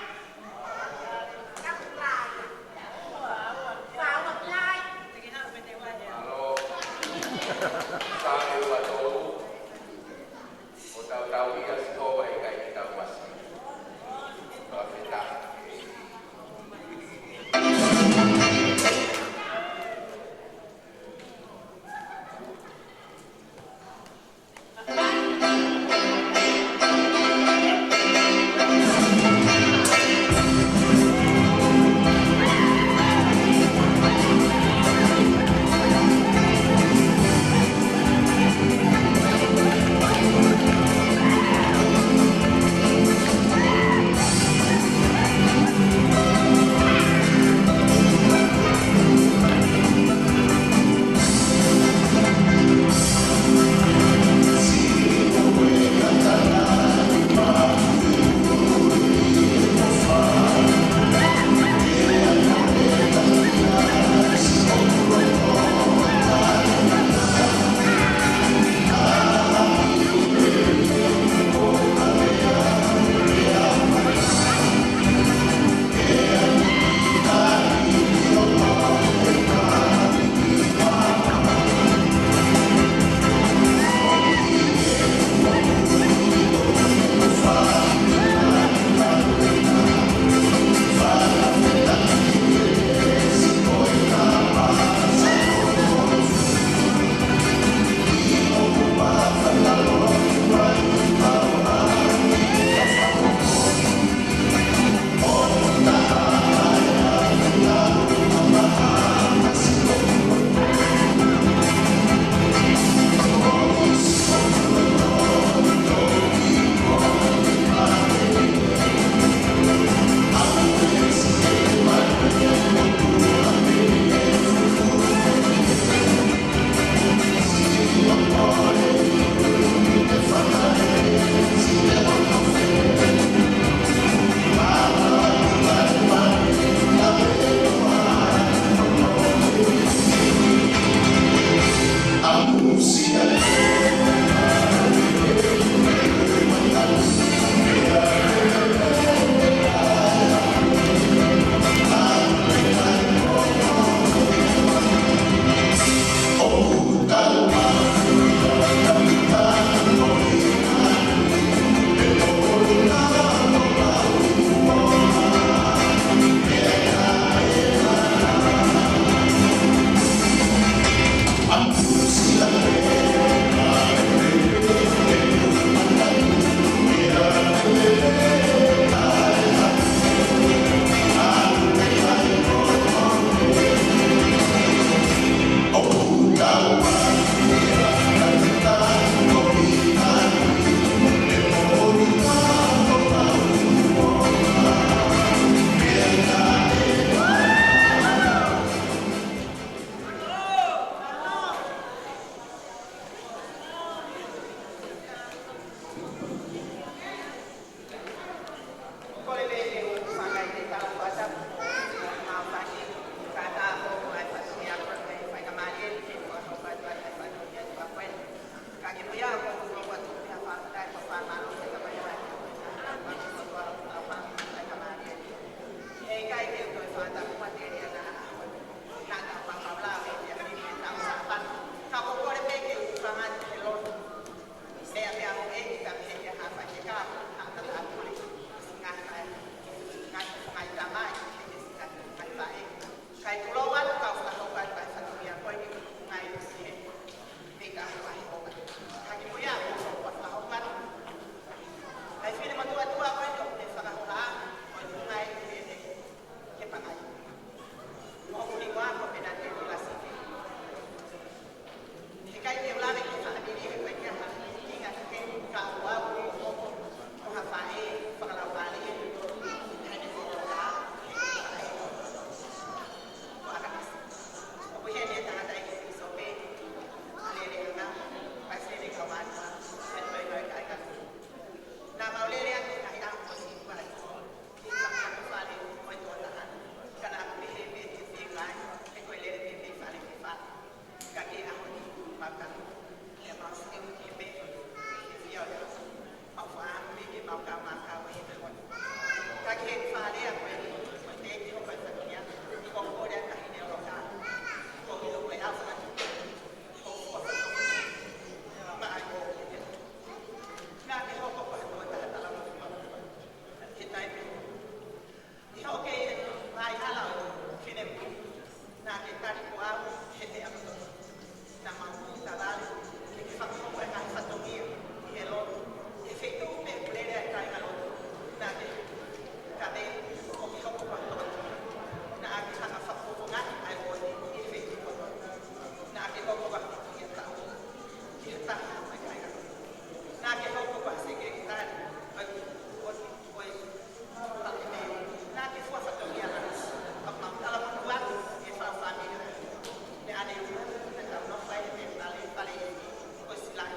ʻIkai ke u toe fakatamua te lea naʻa ʻaho ni. Naʻa tau fakalaulauʻi ʻa e fiefia ʻo e taʻu Sāpate. Ka ko e kole pē ke u hūfanga atu he lotu. Meʻa pē ʻa e ʻEiki ka pehē ki ha faifekau, ha tangata pule, siʻi ngaahi, ngaahi, ngaahi tamai, he siʻi ngaahi faʻē. Kae tulou atu kau fakahoko atu ʻa e fatongia ko eni ki he ngaahi ʻi he mei ka ʻaho ʻa Sihova. Ka kimuʻa ʻoku ou fakahoko atu ʻa e finemotuʻa ko eni ʻoku ne fakahohaʻa, ko e ngaahi ʻi he ke pangai. Mo ʻoku ni ua ko Penate Vilasivi. He ʻikai ke u lave ki he fāmili he ʻikai ke ha ʻuhinga ki he ka ua ua ua ko ha faʻē fakalaumālie. He ne ko ka he faʻē ko ʻAkanasi. ʻOku ʻi heni e tangataʻeiki pīsope, ʻa Leleana, palesiteni kau mātuʻa, ʻa e toenga ʻo e kāinga. Naʻa mau lele atu he ngaahi ʻaho kuo ʻosi ua ʻi he fale ʻo e tokotaha. Ka naʻa ku pehē pē te u feinga ai, he ko e lele pē mei fale ki fale. Ka ko e ʻaho ni, mau tanu, he mau siʻi ki he pē, ke fiefia ʻo e ʻaho. Mau faʻa pē ke mau kau mākau he ʻaho ni. Ka ko e fale ko eni, ko e teʻeki hoko e fatongia, ko e kole ʻa e taʻahine ʻo Loka. Ko e ʻilo ko e ʻaho ni, ko e fua fatongia. Maʻa ko e Naʻa ke hoko ko ha tokotaha talavou. He taimi ni hoko ke ʻi he ngaahi hala ʻo e finemui. Naʻa ke tali ko au he meʻa kotoa. Naʻa mau kū tavale, ke ke fakahoko e ngaahi fatongia ʻi he lotu, ʻi he feituʻu pē ʻoku lele ai e kāingalotu. Naʻa ke, ka me, ʻo ke hoko ko ha tokotaha. Naʻa ke hanga fakafofongaʻi ʻa e uooti ʻi he feituʻu kotoa. Naʻa ke hoko ko ha fatongia taʻu. Ki he taha ʻo e kāingalotu. Naʻa ke hoko ko ha sekelitali, ʻo e, ʻo e, ʻo e, ʻo e, naʻa ke fua fatongia lana. Ka mau talamanuʻa, ʻe fau fāmili. Meʻa ne u, naʻa tau nofo ai he fale, fale ʻi, ʻo Silai.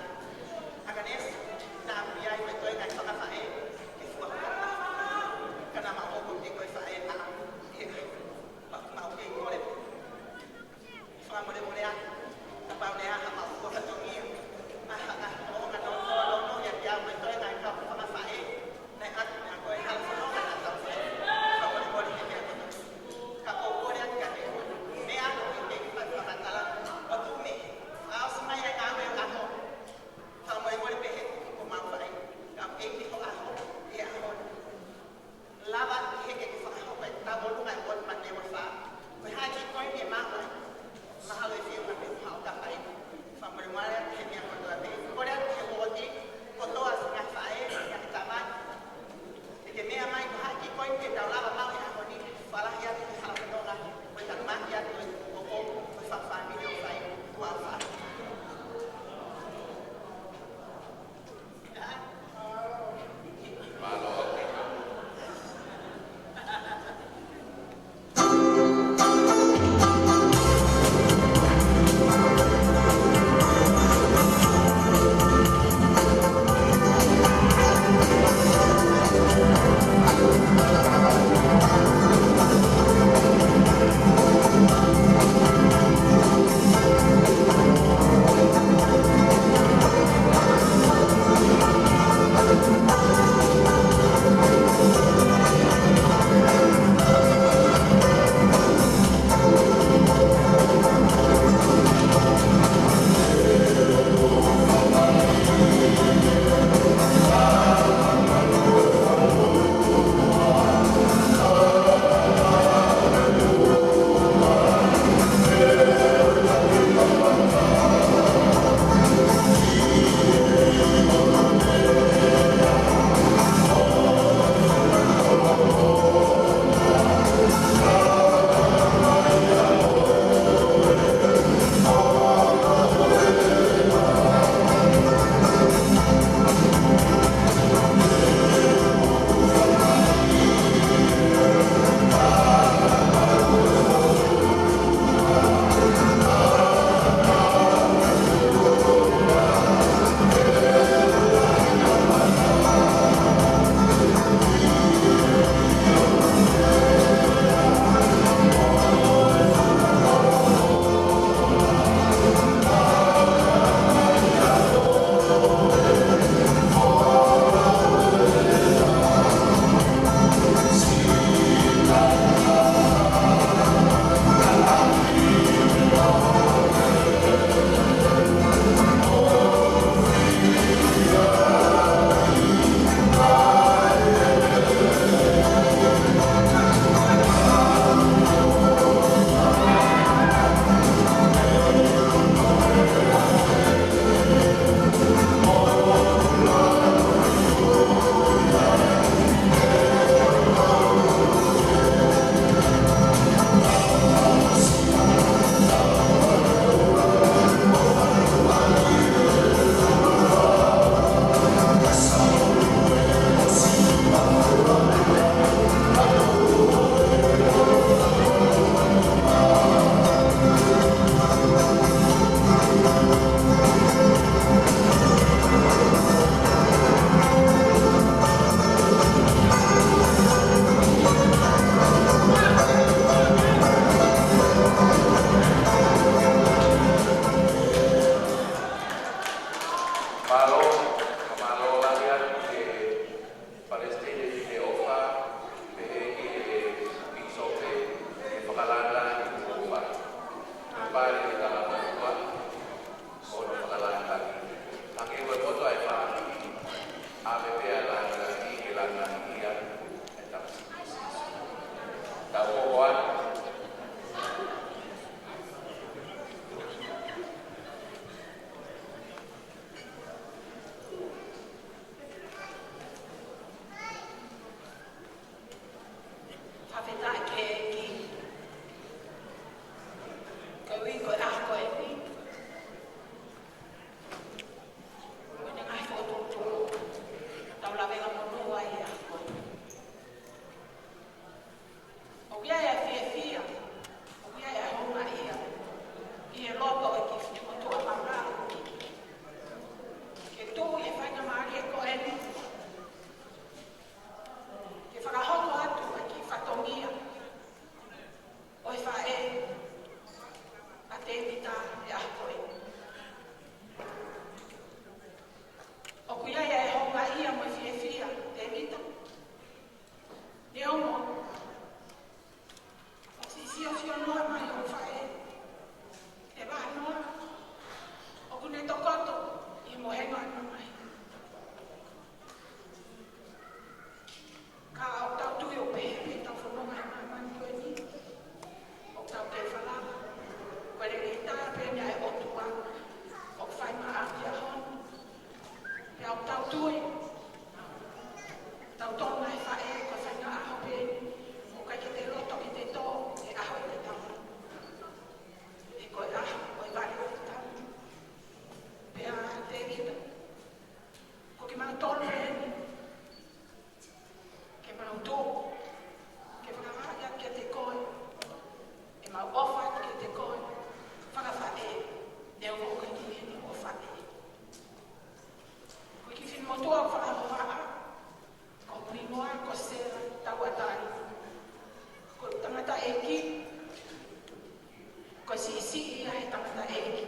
siʻisiʻi ia he tangataʻeiki,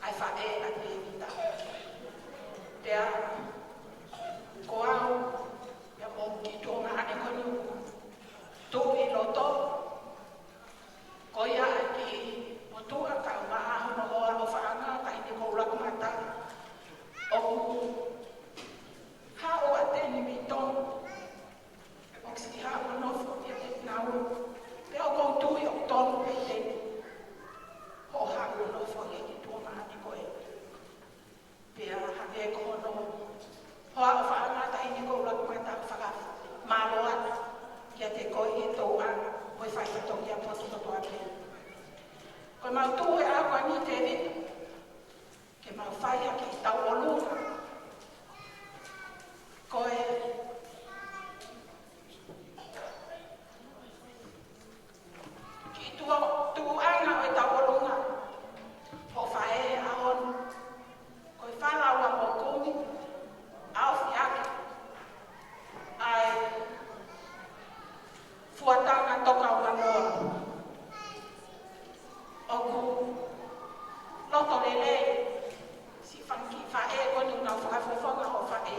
ʻa e faʻē ʻa Tēvita. Pea ko au, ia mo ki tuongaʻane ko eni ʻoku tuʻu ʻi loto, ko ia ʻa e kiʻi motuʻa kae ʻumaʻā hono hoa ʻofaʻanga, taʻahine Koulakumata, ʻoku haʻu ʻa Teni Vito, ʻoku siʻi haʻu ʻo nofo ʻiate kinaua. Pea ʻoku ou tui ʻoku tonu pē Teni hoʻo haʻu ʻo nofo ʻi he kiʻi tuongaʻane ko ē. Pea hangē ko hono hoa ʻofaʻanga, taʻahine Koulakumata, fakamālō atu kiate koe ʻi he tauʻanga mo e fai fatongia ʻa e potu kotoa pē. Ko ʻemau tuʻu he ʻaho ko eni Tēvita, ke mau fai ha kiʻi tauʻolunga. Ko e kiʻi tuʻu, tuʻuʻanga ʻo e tauʻolunga ʻo e faʻē he ʻaho ni, ko e fala ua mo kumi, ʻaofi ʻaki ʻa e fuatanga tokaumanoa. ʻOku loto lelei siʻi fanga kiʻi faʻē ko eni ʻoku nau fakafofonga hoʻo faʻē,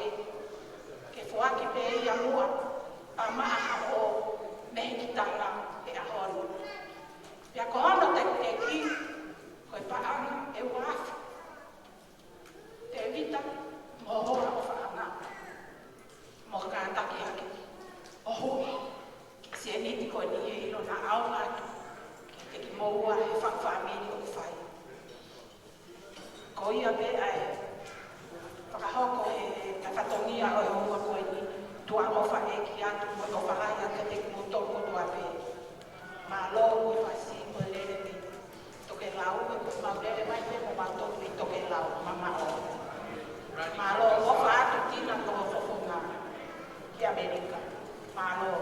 ke foaki pē ia muʻa ʻa e maʻa haʻo mehekitanga he ʻaho ni. Pea ko hono tekiteki, ko e paʻanga ʻe ua afe. Tēvita mo ho hoa ʻofaʻanga, mo kātaki hake ʻo huʻi ki he sēniti ko eni ʻi he ʻilo naʻa ʻaonga atu kiate kimoua he faʻu fāmili ʻoku fai. Ko ia pē ʻa e fakahoko he fatongia ʻo e houa ko eni, tuʻa ʻofa ʻeiki atu mo e ʻofa lahi atu kiate kimoutolu kotoa pē. Mālō ʻi he fasi mo e lele mei tokelau, ʻe ko mau lele mai pē mo mautolu mei tokelau, mamaʻo. Mālō, ʻofa atu Tina ki ho fofonga ki ʻAmelika. Mālō.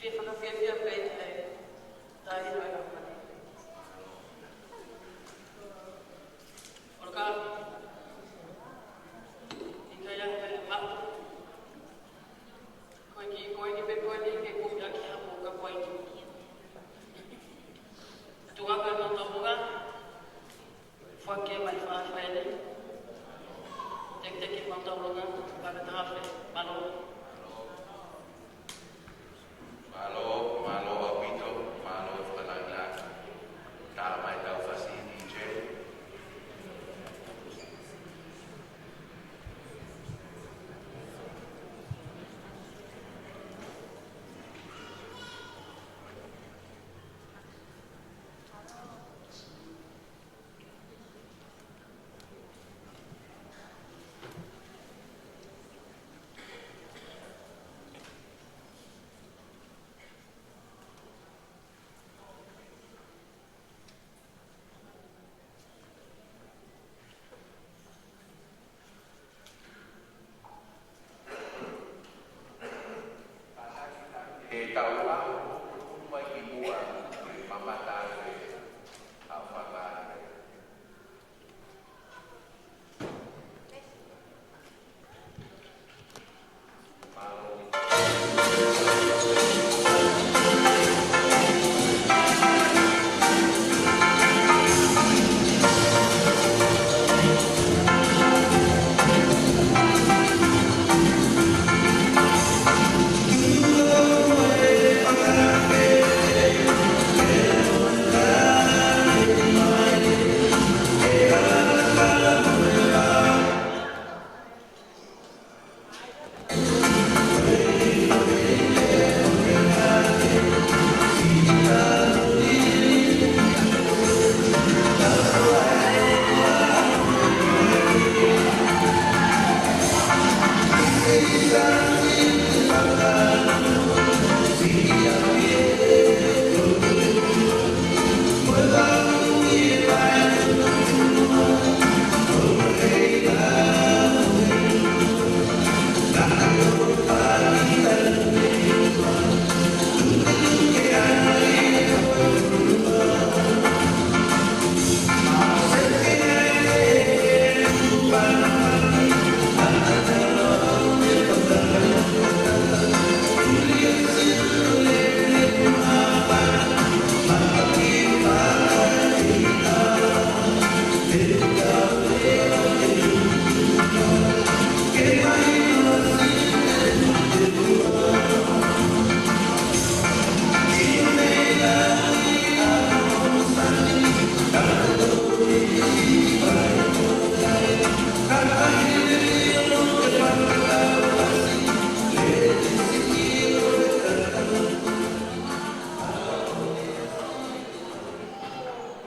Ke fakafiefia pē ʻi he taʻahine ʻo e ʻaho ni. ʻOlaka, ʻikai ha meʻa ʻe maʻu. Ko e kiʻi koini pē ko eni ke kumi ʻaki ha moka ko eni. Tuʻunga ko e motoʻanga. Foaki mai fafai ni. Teketeke mautolu ngā, ka me taha fe, mālō. Mālō, mālō ʻaupito, mālō e fakalāngilangi. Tā mai tau fasi D J. Ke tau lau, hū mai ki muʻa, mamata ai, ʻa faka.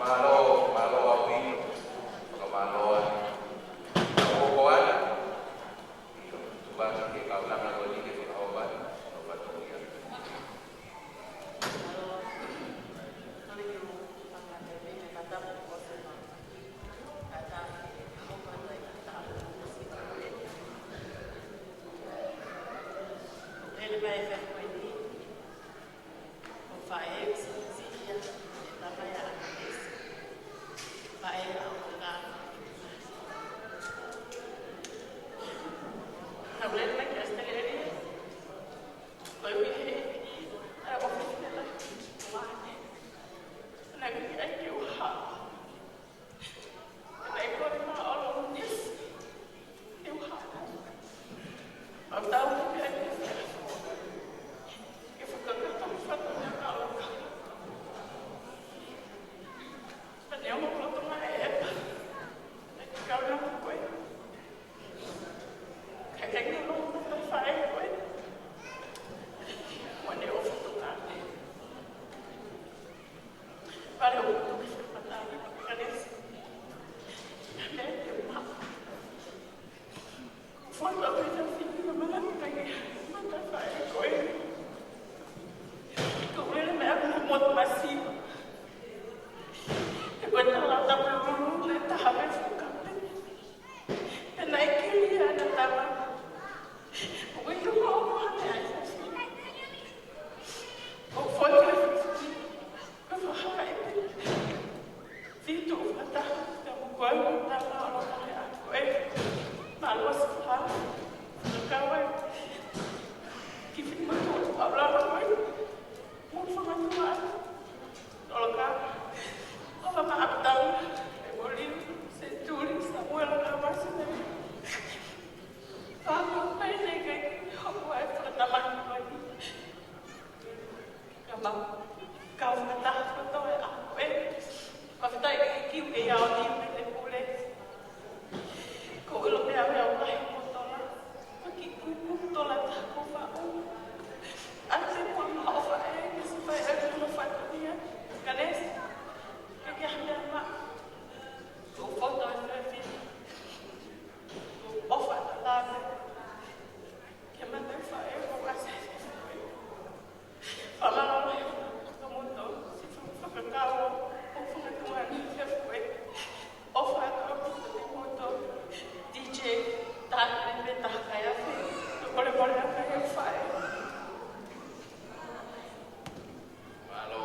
Mālō, mālō ʻaupito, fakamālō ai. Ka ko koe ʻa e, ʻio, tuku ā ke kau langa ko eni ke fakaʻofa, ʻo fatongia. Mau kau fakataha kotoa e ʻaho ko ē. Fakafetaʻi ki he ʻEiki ʻi he ʻao ni me te pule. Ko ʻilo pē ʻa e ʻaho ko ē ʻoku tola. Ko e kiʻi kupu tola taha ko faʻu. ʻAlu te pule ma ʻofa e, ke si fai e ʻalu ma fatongia. Kanesi. Ke ke hame ama. Ko foto e fefine. Ko ʻofa ta lave. Ke mata faʻē ko kasi. Fakamālō lahi ʻaupito kimoutolu, siʻi fakakau ʻo fakaʻuhinga atu e fuʻu ʻofa atu ʻaupito kimoutolu, D J, taha pē taha kai afe, to kole kole aka e faʻē. Mālō.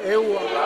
ʻEua.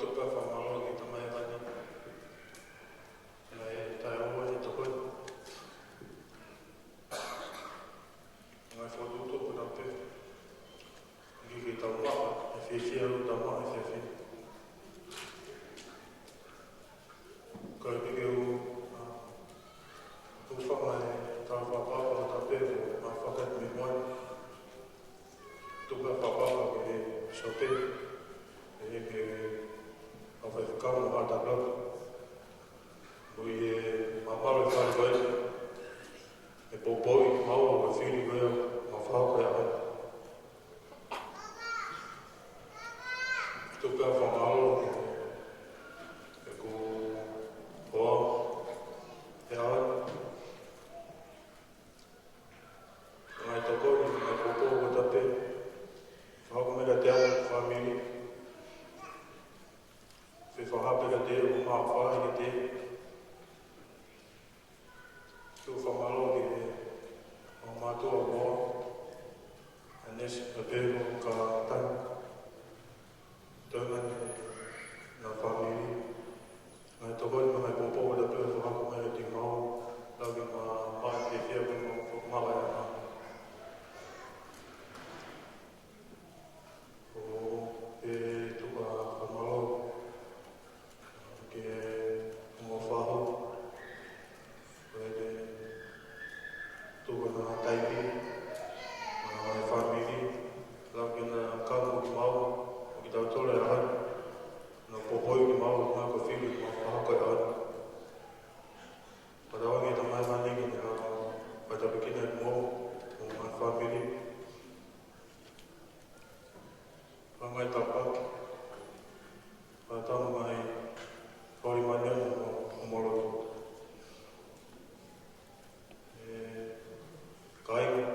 Tuku ʻa e fakamālō ki he Tamai ʻa e Fale. Naʻe taʻeʻoua ʻa e tokoni. Ngaahi fokotuʻutuʻu kotoa pē. ʻIkai ke tau maʻu ʻa e fiefia ʻoku tau maʻu he efiafi ni. Kae pehē ke u, ʻa, hūfanga he tala fakatapu kotoa pē, ʻo ma fakaʻi me moan. Tuku ʻa e fakatapu ki he Sōpeni, ʻa e, ki he kau faifekau mo e haʻa tapu. Mo e maʻu ʻa e fale ko eni, ʻe poupouʻi maua ʻa e fili ko ia, ma fakahoko ʻa e ʻaho ni. Tuku ʻa e fakamālō ki heʻeku hoa, he ʻaho ni. Ngaahi tokoni, ngaahi poupou kotoa pē. Fakahoko mai kiate au, fāmili. Fefakahape kiate au, ma fai kiate au. Tuku fakamālō ki he ongo mātuʻa ʻo e hoa, ʻa Nesi, ʻa Peko, ka tani. Tau mai ki he ngaahi fāmili. Ngaahi tokoni mo e ngaahi poupou kotoa pē ʻoku fakahoko mai kiate kimaua, lau ke ma, ma fiefia pē mo, mo e ʻaho ni. ʻO e tuku ʻa e fakamālō ki he ongo fahu, ʻo e tuku ʻa e taimi, ʻa e fāmili, lau ke na kau mo kimaua, mo kitautolu he ʻaho ni, na poupouʻi kimaua, na ko e fili, ma fakahoko ʻa e ʻaho ni. Fakatauange ʻe he Tamai ʻa e Fale ke ne, ʻa, fai tāpuekina mo, mo e fāmili. Ngaahi tāpuaki. Fakatauange ʻe he Fale mo e, mo e lotu. ʻE, kāinga.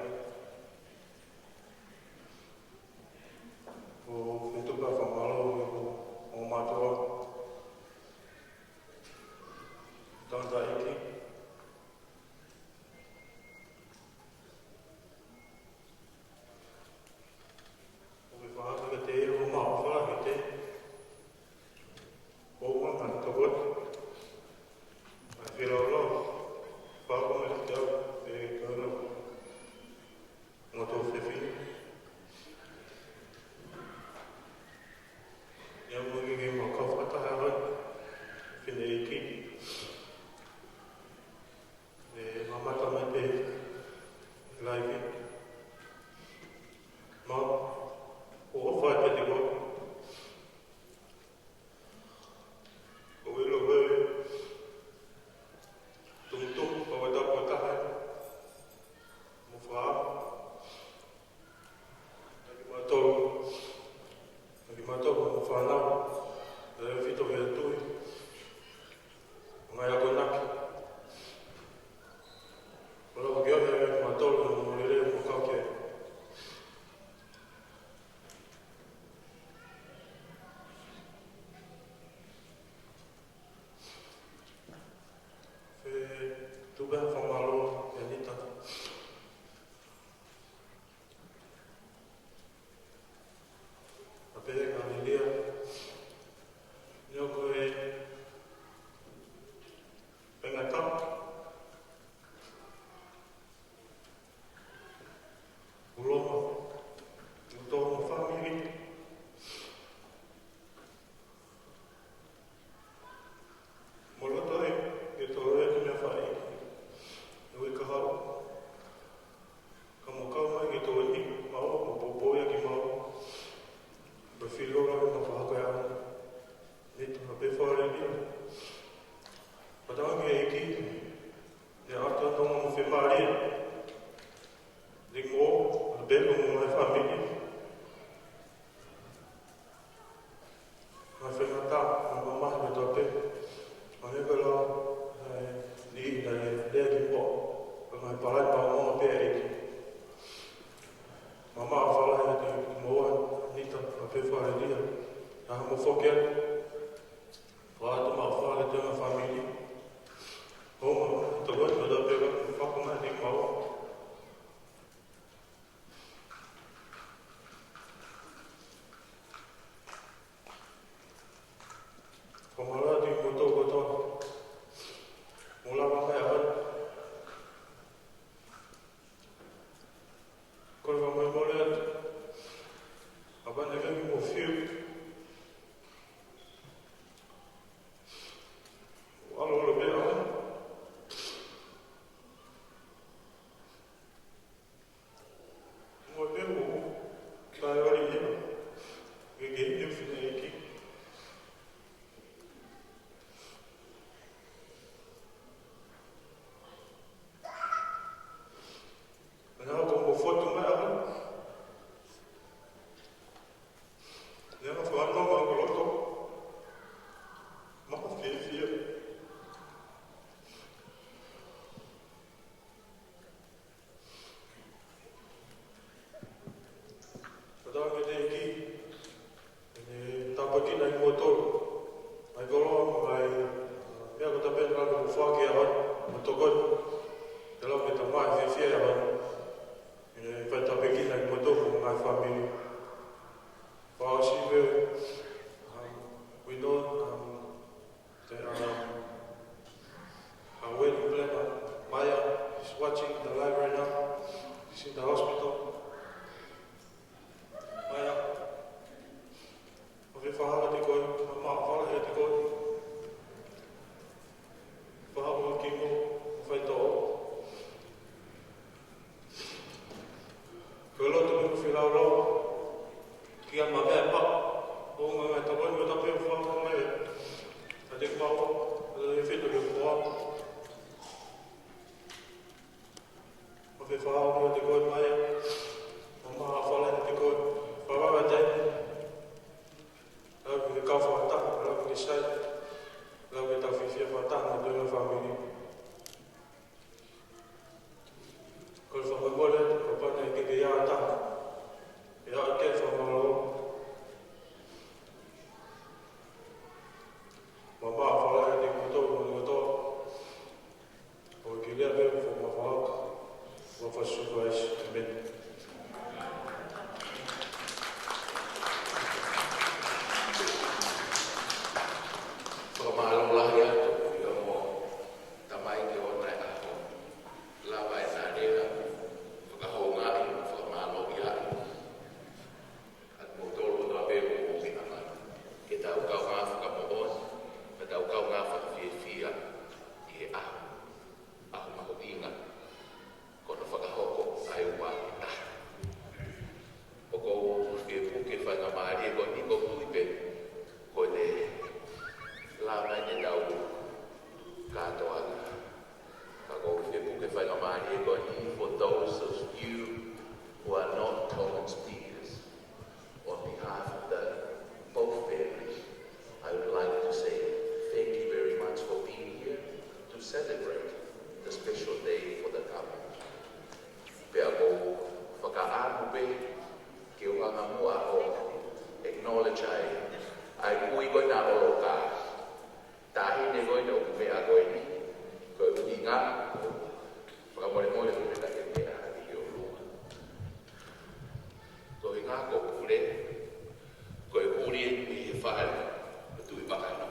ʻOku ou tuku ʻa e fakamālō ki he ongo mātuʻa. Tangataʻeiki. ʻOku ou fakahā kiate ia ʻoku ma ʻofa kiate ia. Fakamālō atu kimoutolu kotoa hoʻomou lava mai ʻaho ni. Kole fakamolemole atu. Kapau naʻe ʻikai ke mou fiu, ʻalu holo pē ʻaho ni. Mo e pē mo e taʻeoli ia. Ke ke inu fine eki. Naʻa ko mo fotu mai ʻaho ni. Naʻa ko fano ma ko loto. Ma ko fiefia. Fakatauange ki he ʻEiki, ʻene tāpuekina kimoutolu. Ngaahi koloa, ngaahi, ā, meʻa kotoa pē naʻa mou foaki ʻaho ni, mo tokoni. Ke lau ke ta maʻu e fiefia ʻaho ni. ʻE fai tāpuekina kimoutolu mo e ngaahi fāmili. Fakaʻosi pē, um, we know, um, that, um, our wedding planner, Maya, is watching the live right now. She's in the hospital. Maya, ʻofa ke fakahā kiate koe, mamaʻo fale kiate koe. Fakahā ki mo, faitoʻo. Ko e lotu mo e feilaulau. Ki he meʻa pē ʻoku ngaahi tokoni kotoa pē ʻoku fai mai. Ka te mau, ka te fito ke fua. ʻOfa ke fakahā kiate koe Maya. Mamaʻo fale kiate koe. Fakahā kiate. Lau ke kau fakataha, lau ke sai. Lau ke tau fiefia fakataha mo e toenga fāmili. Kole fakamolemole, kapau naʻe ʻikai ke ʻi ai ha taha ʻe ʻai ke fakamālō. Mamaʻo fale kiate kimoutolu, mo kimoutolu. ʻOku ou lea pē ʻi he huafa ʻo e ʻEiki. Huafa ʻo Sīsū Kalaisi. ʻĒmeni. Fakamālō lahi atu ki hoʻomou tamaiki ʻo e ʻaho. Lava ʻena lea, fakahoungaʻi, fakamālō ia. ʻA kimoutolu kotoa pē ʻoku mou meʻa mai. Ke tau kaungā fakamoʻoni, ke tau kaungā fakafiefia ʻi he ʻaho, ʻaho mahuʻinga, ko hono fakahoko ʻa e ua ki he taha. ʻOku ou fie puke faingamālie ko eni ko e kui pē, ko e lava ʻene tau kātoanga. Ka ʻoku ou fie puke faingamālie ko eni, for those of you who are not Cohen speakers, on behalf of the both families, I would like to say thank you very much for being here to celebrate the special day for the couple. Pea ʻoku ou fakaʻamu pē ke u hanga muʻa ʻo acknowledge ai ʻa e kui ko ena ʻo Loka. Taʻahine ko ena ʻoku meʻa ko eni, ko e ʻuhinga, fakamolemole ko ena ke meʻa ʻi ʻolunga. Ko e ʻuhinga ko Pule, ko e huli ʻi he faʻē ʻo Tuʻivakanō.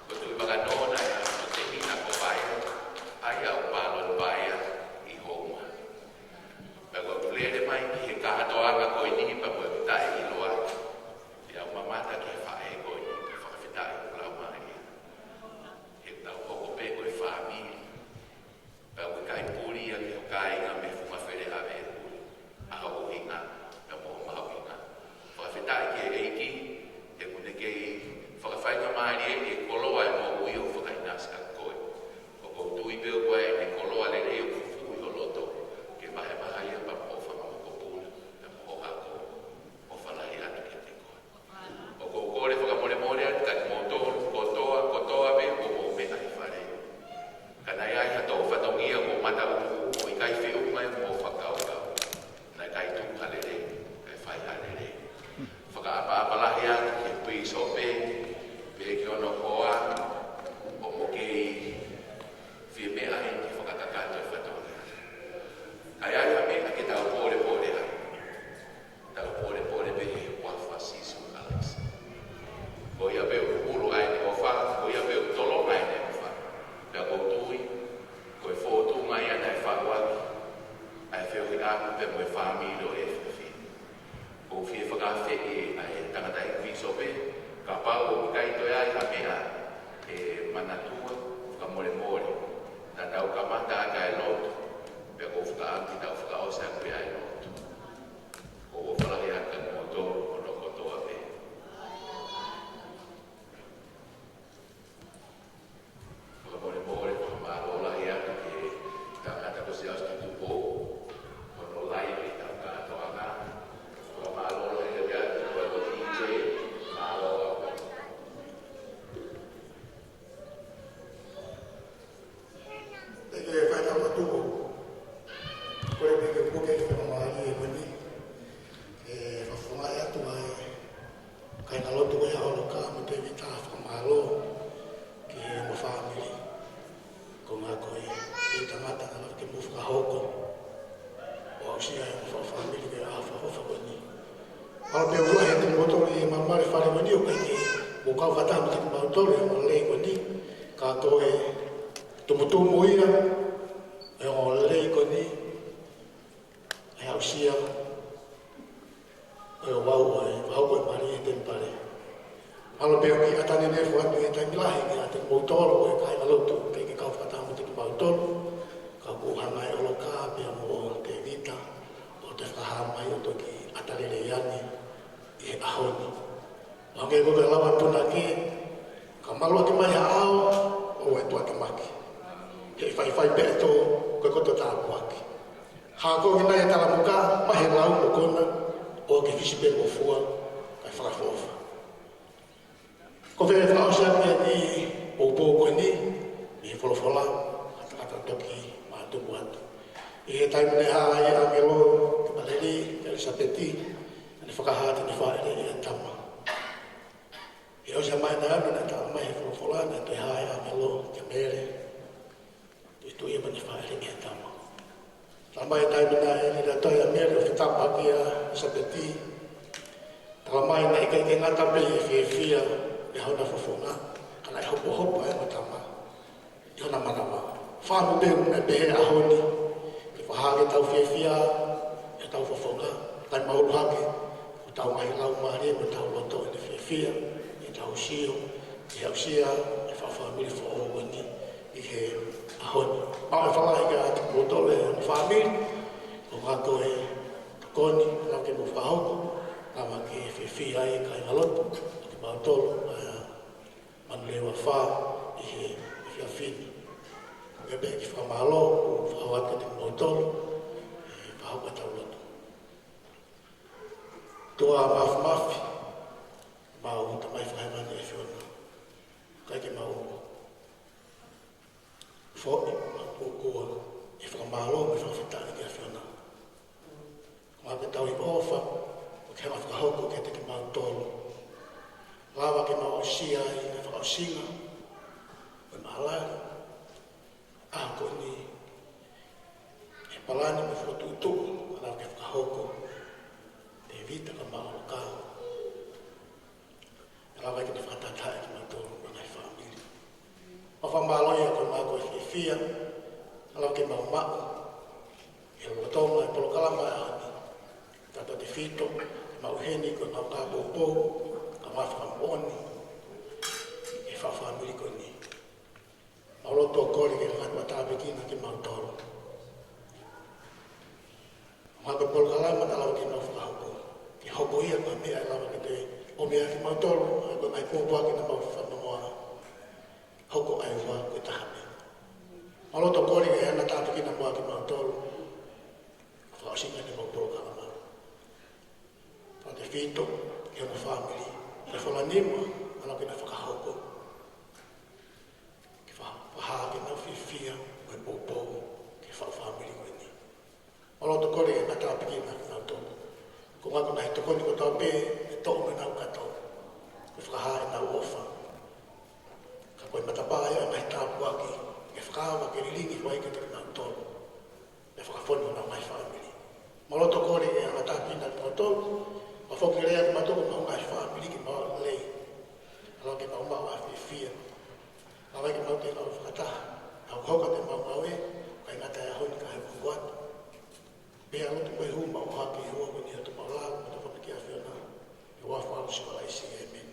Ko Tuʻivakanō naʻe ʻi ai hono tehina ko Vaea, ʻa ia ʻoku pāloni Vaea ʻi Houma. Pea ko ʻeku lele mai ki he kātoanga ko eni pea mo ʻeku taʻeʻiloa, pea u mamata ki he faʻē ko eni, pea fakafetaʻi ʻoku laumālie. He tau hoko pē ko e fāmili. Pea ʻoku ʻikai puli ia ki ho kāinga mei he funga feleʻave ʻe puli. ʻA hoʻo ʻuhinga, pea mo ho mahuʻinga. Fakafetaʻi ki he ʻEiki, he ʻoku ne kei fakafaingamālieʻi e koloa ʻo e moʻui ʻo fakaʻinasi kiate koe. ʻOku ou tui pē ʻoku ʻi ai ʻene koloa lelei ʻoku fuʻu ʻi ho loto, ke vahevahe ia pea mo ho fanga mokopuna, pea mo ho hako, ʻofa lahi atu kiate koe. ʻOku ou kole fakamolemole atu kiate kimoutolu kotoa, kotoa pē ʻoku mou meʻa ʻi fale. Ka naʻe ʻi ai ha toʻu fatongia ʻoku mou mata ʻuʻuku, ʻoku ʻikai feʻunga ia mo hoʻo fakakaukau. Naʻe ʻikai tuku ha lelei, ʻikai fai ha lelei. Fakaʻapaʻapa lahi atu ki he pīsope, pehē ki hono hoa, ʻoku mou kei fie meʻa ai ke fakakakato e fatongia. Ka ʻi ai ha meʻa ke tau pōlepole ai. Tau pōlepole pē he huafa ʻo Sīsū Kalaisi. Ko ia pē ʻoku hulu ai ʻene Fakataha mo kimautolu ʻi he ongoongolelei ko eni, ka ko e tumutumu ia ʻo e ongoongolelei ko eni, ʻa e aʻusia ʻo e ouau ʻo e fakahoko ʻo e mali ʻi he temipale. Mālō pē ʻoku ʻatā ʻeni ʻa e foaki ʻo e taimi lahi kiate kimoutolu ʻa e kāingalotu ke ke kau fakataha mo kimautolu, ka ʻoku hanga ʻe ʻOloka pea mo Tēvita ʻo toe fakahā mai ʻo toki ʻata lelei ange ʻi he ʻaho ni. ʻO hangē ko e lave ʻa e punake, ka maluʻaki mai ha ʻao, ʻoua ʻe tuʻaki maki. He faifai pē ʻe tō, ko e koto tāpuaki. Hā ko ē ʻa e talamuka, mahe lau mo kona, ʻoua ke fisi pē mo fua, kae fakaʻofoʻofa. Ko e fakaʻosi ʻa e poupou ko eni, ʻi he folofola, ʻatā ʻatā toki mātuku atu. ʻI he taimi naʻe hā ai ʻa e ʻāngelo ki Maleli, kia ʻElisapeti, naʻa ne fakahā atu ʻene fāʻeleʻi ʻa e tama. ʻI he ʻosi ʻa e māhina ʻe ono naʻe talamai ʻe he folofola naʻe toe hā ai ʻa e ʻāngelo kia Mele, tuʻituʻia mo ʻene fāʻeleʻi ʻa e tama. Talamai ʻi he taimi naʻe liliu ai ʻa Mele ʻo fetaulaki kia ʻElisapeti, talamai naʻe ʻikai ke ngata pē ʻi he fiefia ʻi hona fofonga, ka naʻe hopohopo ʻa e ongo tama ʻi hona manava. Fakaʻamu pē ʻoku ne pehē he ʻaho ni, ke fakahā ke tau fiefia ʻi hotau fofonga, kae mahulu hake hotau ngaahi laumālie mo hotau loto ʻi he fiefia, ʻi heʻetau sio, ʻi he aʻusia ʻa e fakafāmili foʻou ko eni ʻi he ʻaho ni. Mau ʻofa lahi kiate kimoutolu ʻa e fāmili, ko e ngaahi tokoni, lava ke mou fakahoko, lava ke fiefia ai e kāingalotu, kimautolu, ʻa Manuleva Fā ʻi he efiafi ni. Ko e pē ke fakamālō, ʻoku fakahoko atu kiate kimoutolu, ʻa e fakahoko ʻetau lotu. ʻOtua Māfimafi, ʻemau Tamai Fakahēvani ʻa e ʻAfiona. ʻIkai ke mau foʻi, mau kōkua ʻi he fakamālō mo e fakafetaʻi ki he ʻAfiona. Ko e ngaahi pē tauhi ʻofa ʻoku ke hanga fakahoko kiate kimautolu. Lava ke mau aʻusia ai ʻa e fakaʻosinga ʻo e mālali ʻo e ʻaho ko eni, ʻi he palani mo e fokotuʻutuʻu naʻa ke fakahoko, Tēvita kae ʻumaʻā ʻOloka. Ke lava ke ne fakatahatahaʻi kimautolu ko e ngaahi fāmili. Mau fakamālō ʻi he ngaahi fiefia naʻa ke mau maʻu ʻi he lolotonga ʻo e polokalama ʻo e ʻaho ni. Tautautefito, mau ʻi heni ko e ngaahi poupou, kae ʻumaʻā fakamoʻoni ʻi he fakafāmili ko eni. Mau lotu ʻo kole ke ngata tāpuekina kimautolu. Mo e polokalama naʻa lava ke mau fakahoko, ke hoko ia ko e meʻa ʻe lava ke toe ʻomi ai kimautolu ʻa e ngaahi pōpoaki naʻa mau fanongoa, hoko ai ʻa e ua ko e taha pē. Mau lotu ʻo kole ke ngata tāpuekina mo kimautolu, fakaʻosinga ʻemau polokalama. Tautautefito ki he ngaahi fāmili, ʻa e falanima naʻa lava ke nau fakahoko, ke fa-, fakahā ke nau fiefia mo e poupou ki he fakafāmili ko eni. Mau lotu ʻo kole ke ngata tāpuekina kinautolu. Ko e ngaahi tokoni kotoa pē ʻe toʻo mei he ngaahi kato, ke fakahā ʻenau ʻofa. Ka ko e matapā ia ʻo e ngaahi tāpuaki, ke fakaava ke lilingi ʻa e ʻEiki kiate kinautolu. Pea fakafonu honau ngaahi fāmili. Mau lotu ʻo kole ke ngata tāpuekina kinautolu, ʻo foki lelei kimautolu mo e ngaahi fāmili ke mau lelei. Lava ke mau maʻu ʻa e fiefia. Lava ke mau toe kau fakataha. Kau hoko atu ʻemau ngāue, kae ngata ʻi he ʻaho ni kae hoko atu. Pea lotu mo e hū mau hake ʻi he ʻaho ni ʻi he ʻOtua mau lava, mo e tokoni ki he ʻAfiona. ʻI he huafa ʻo Sīsū Kalaisi, ʻēmeni.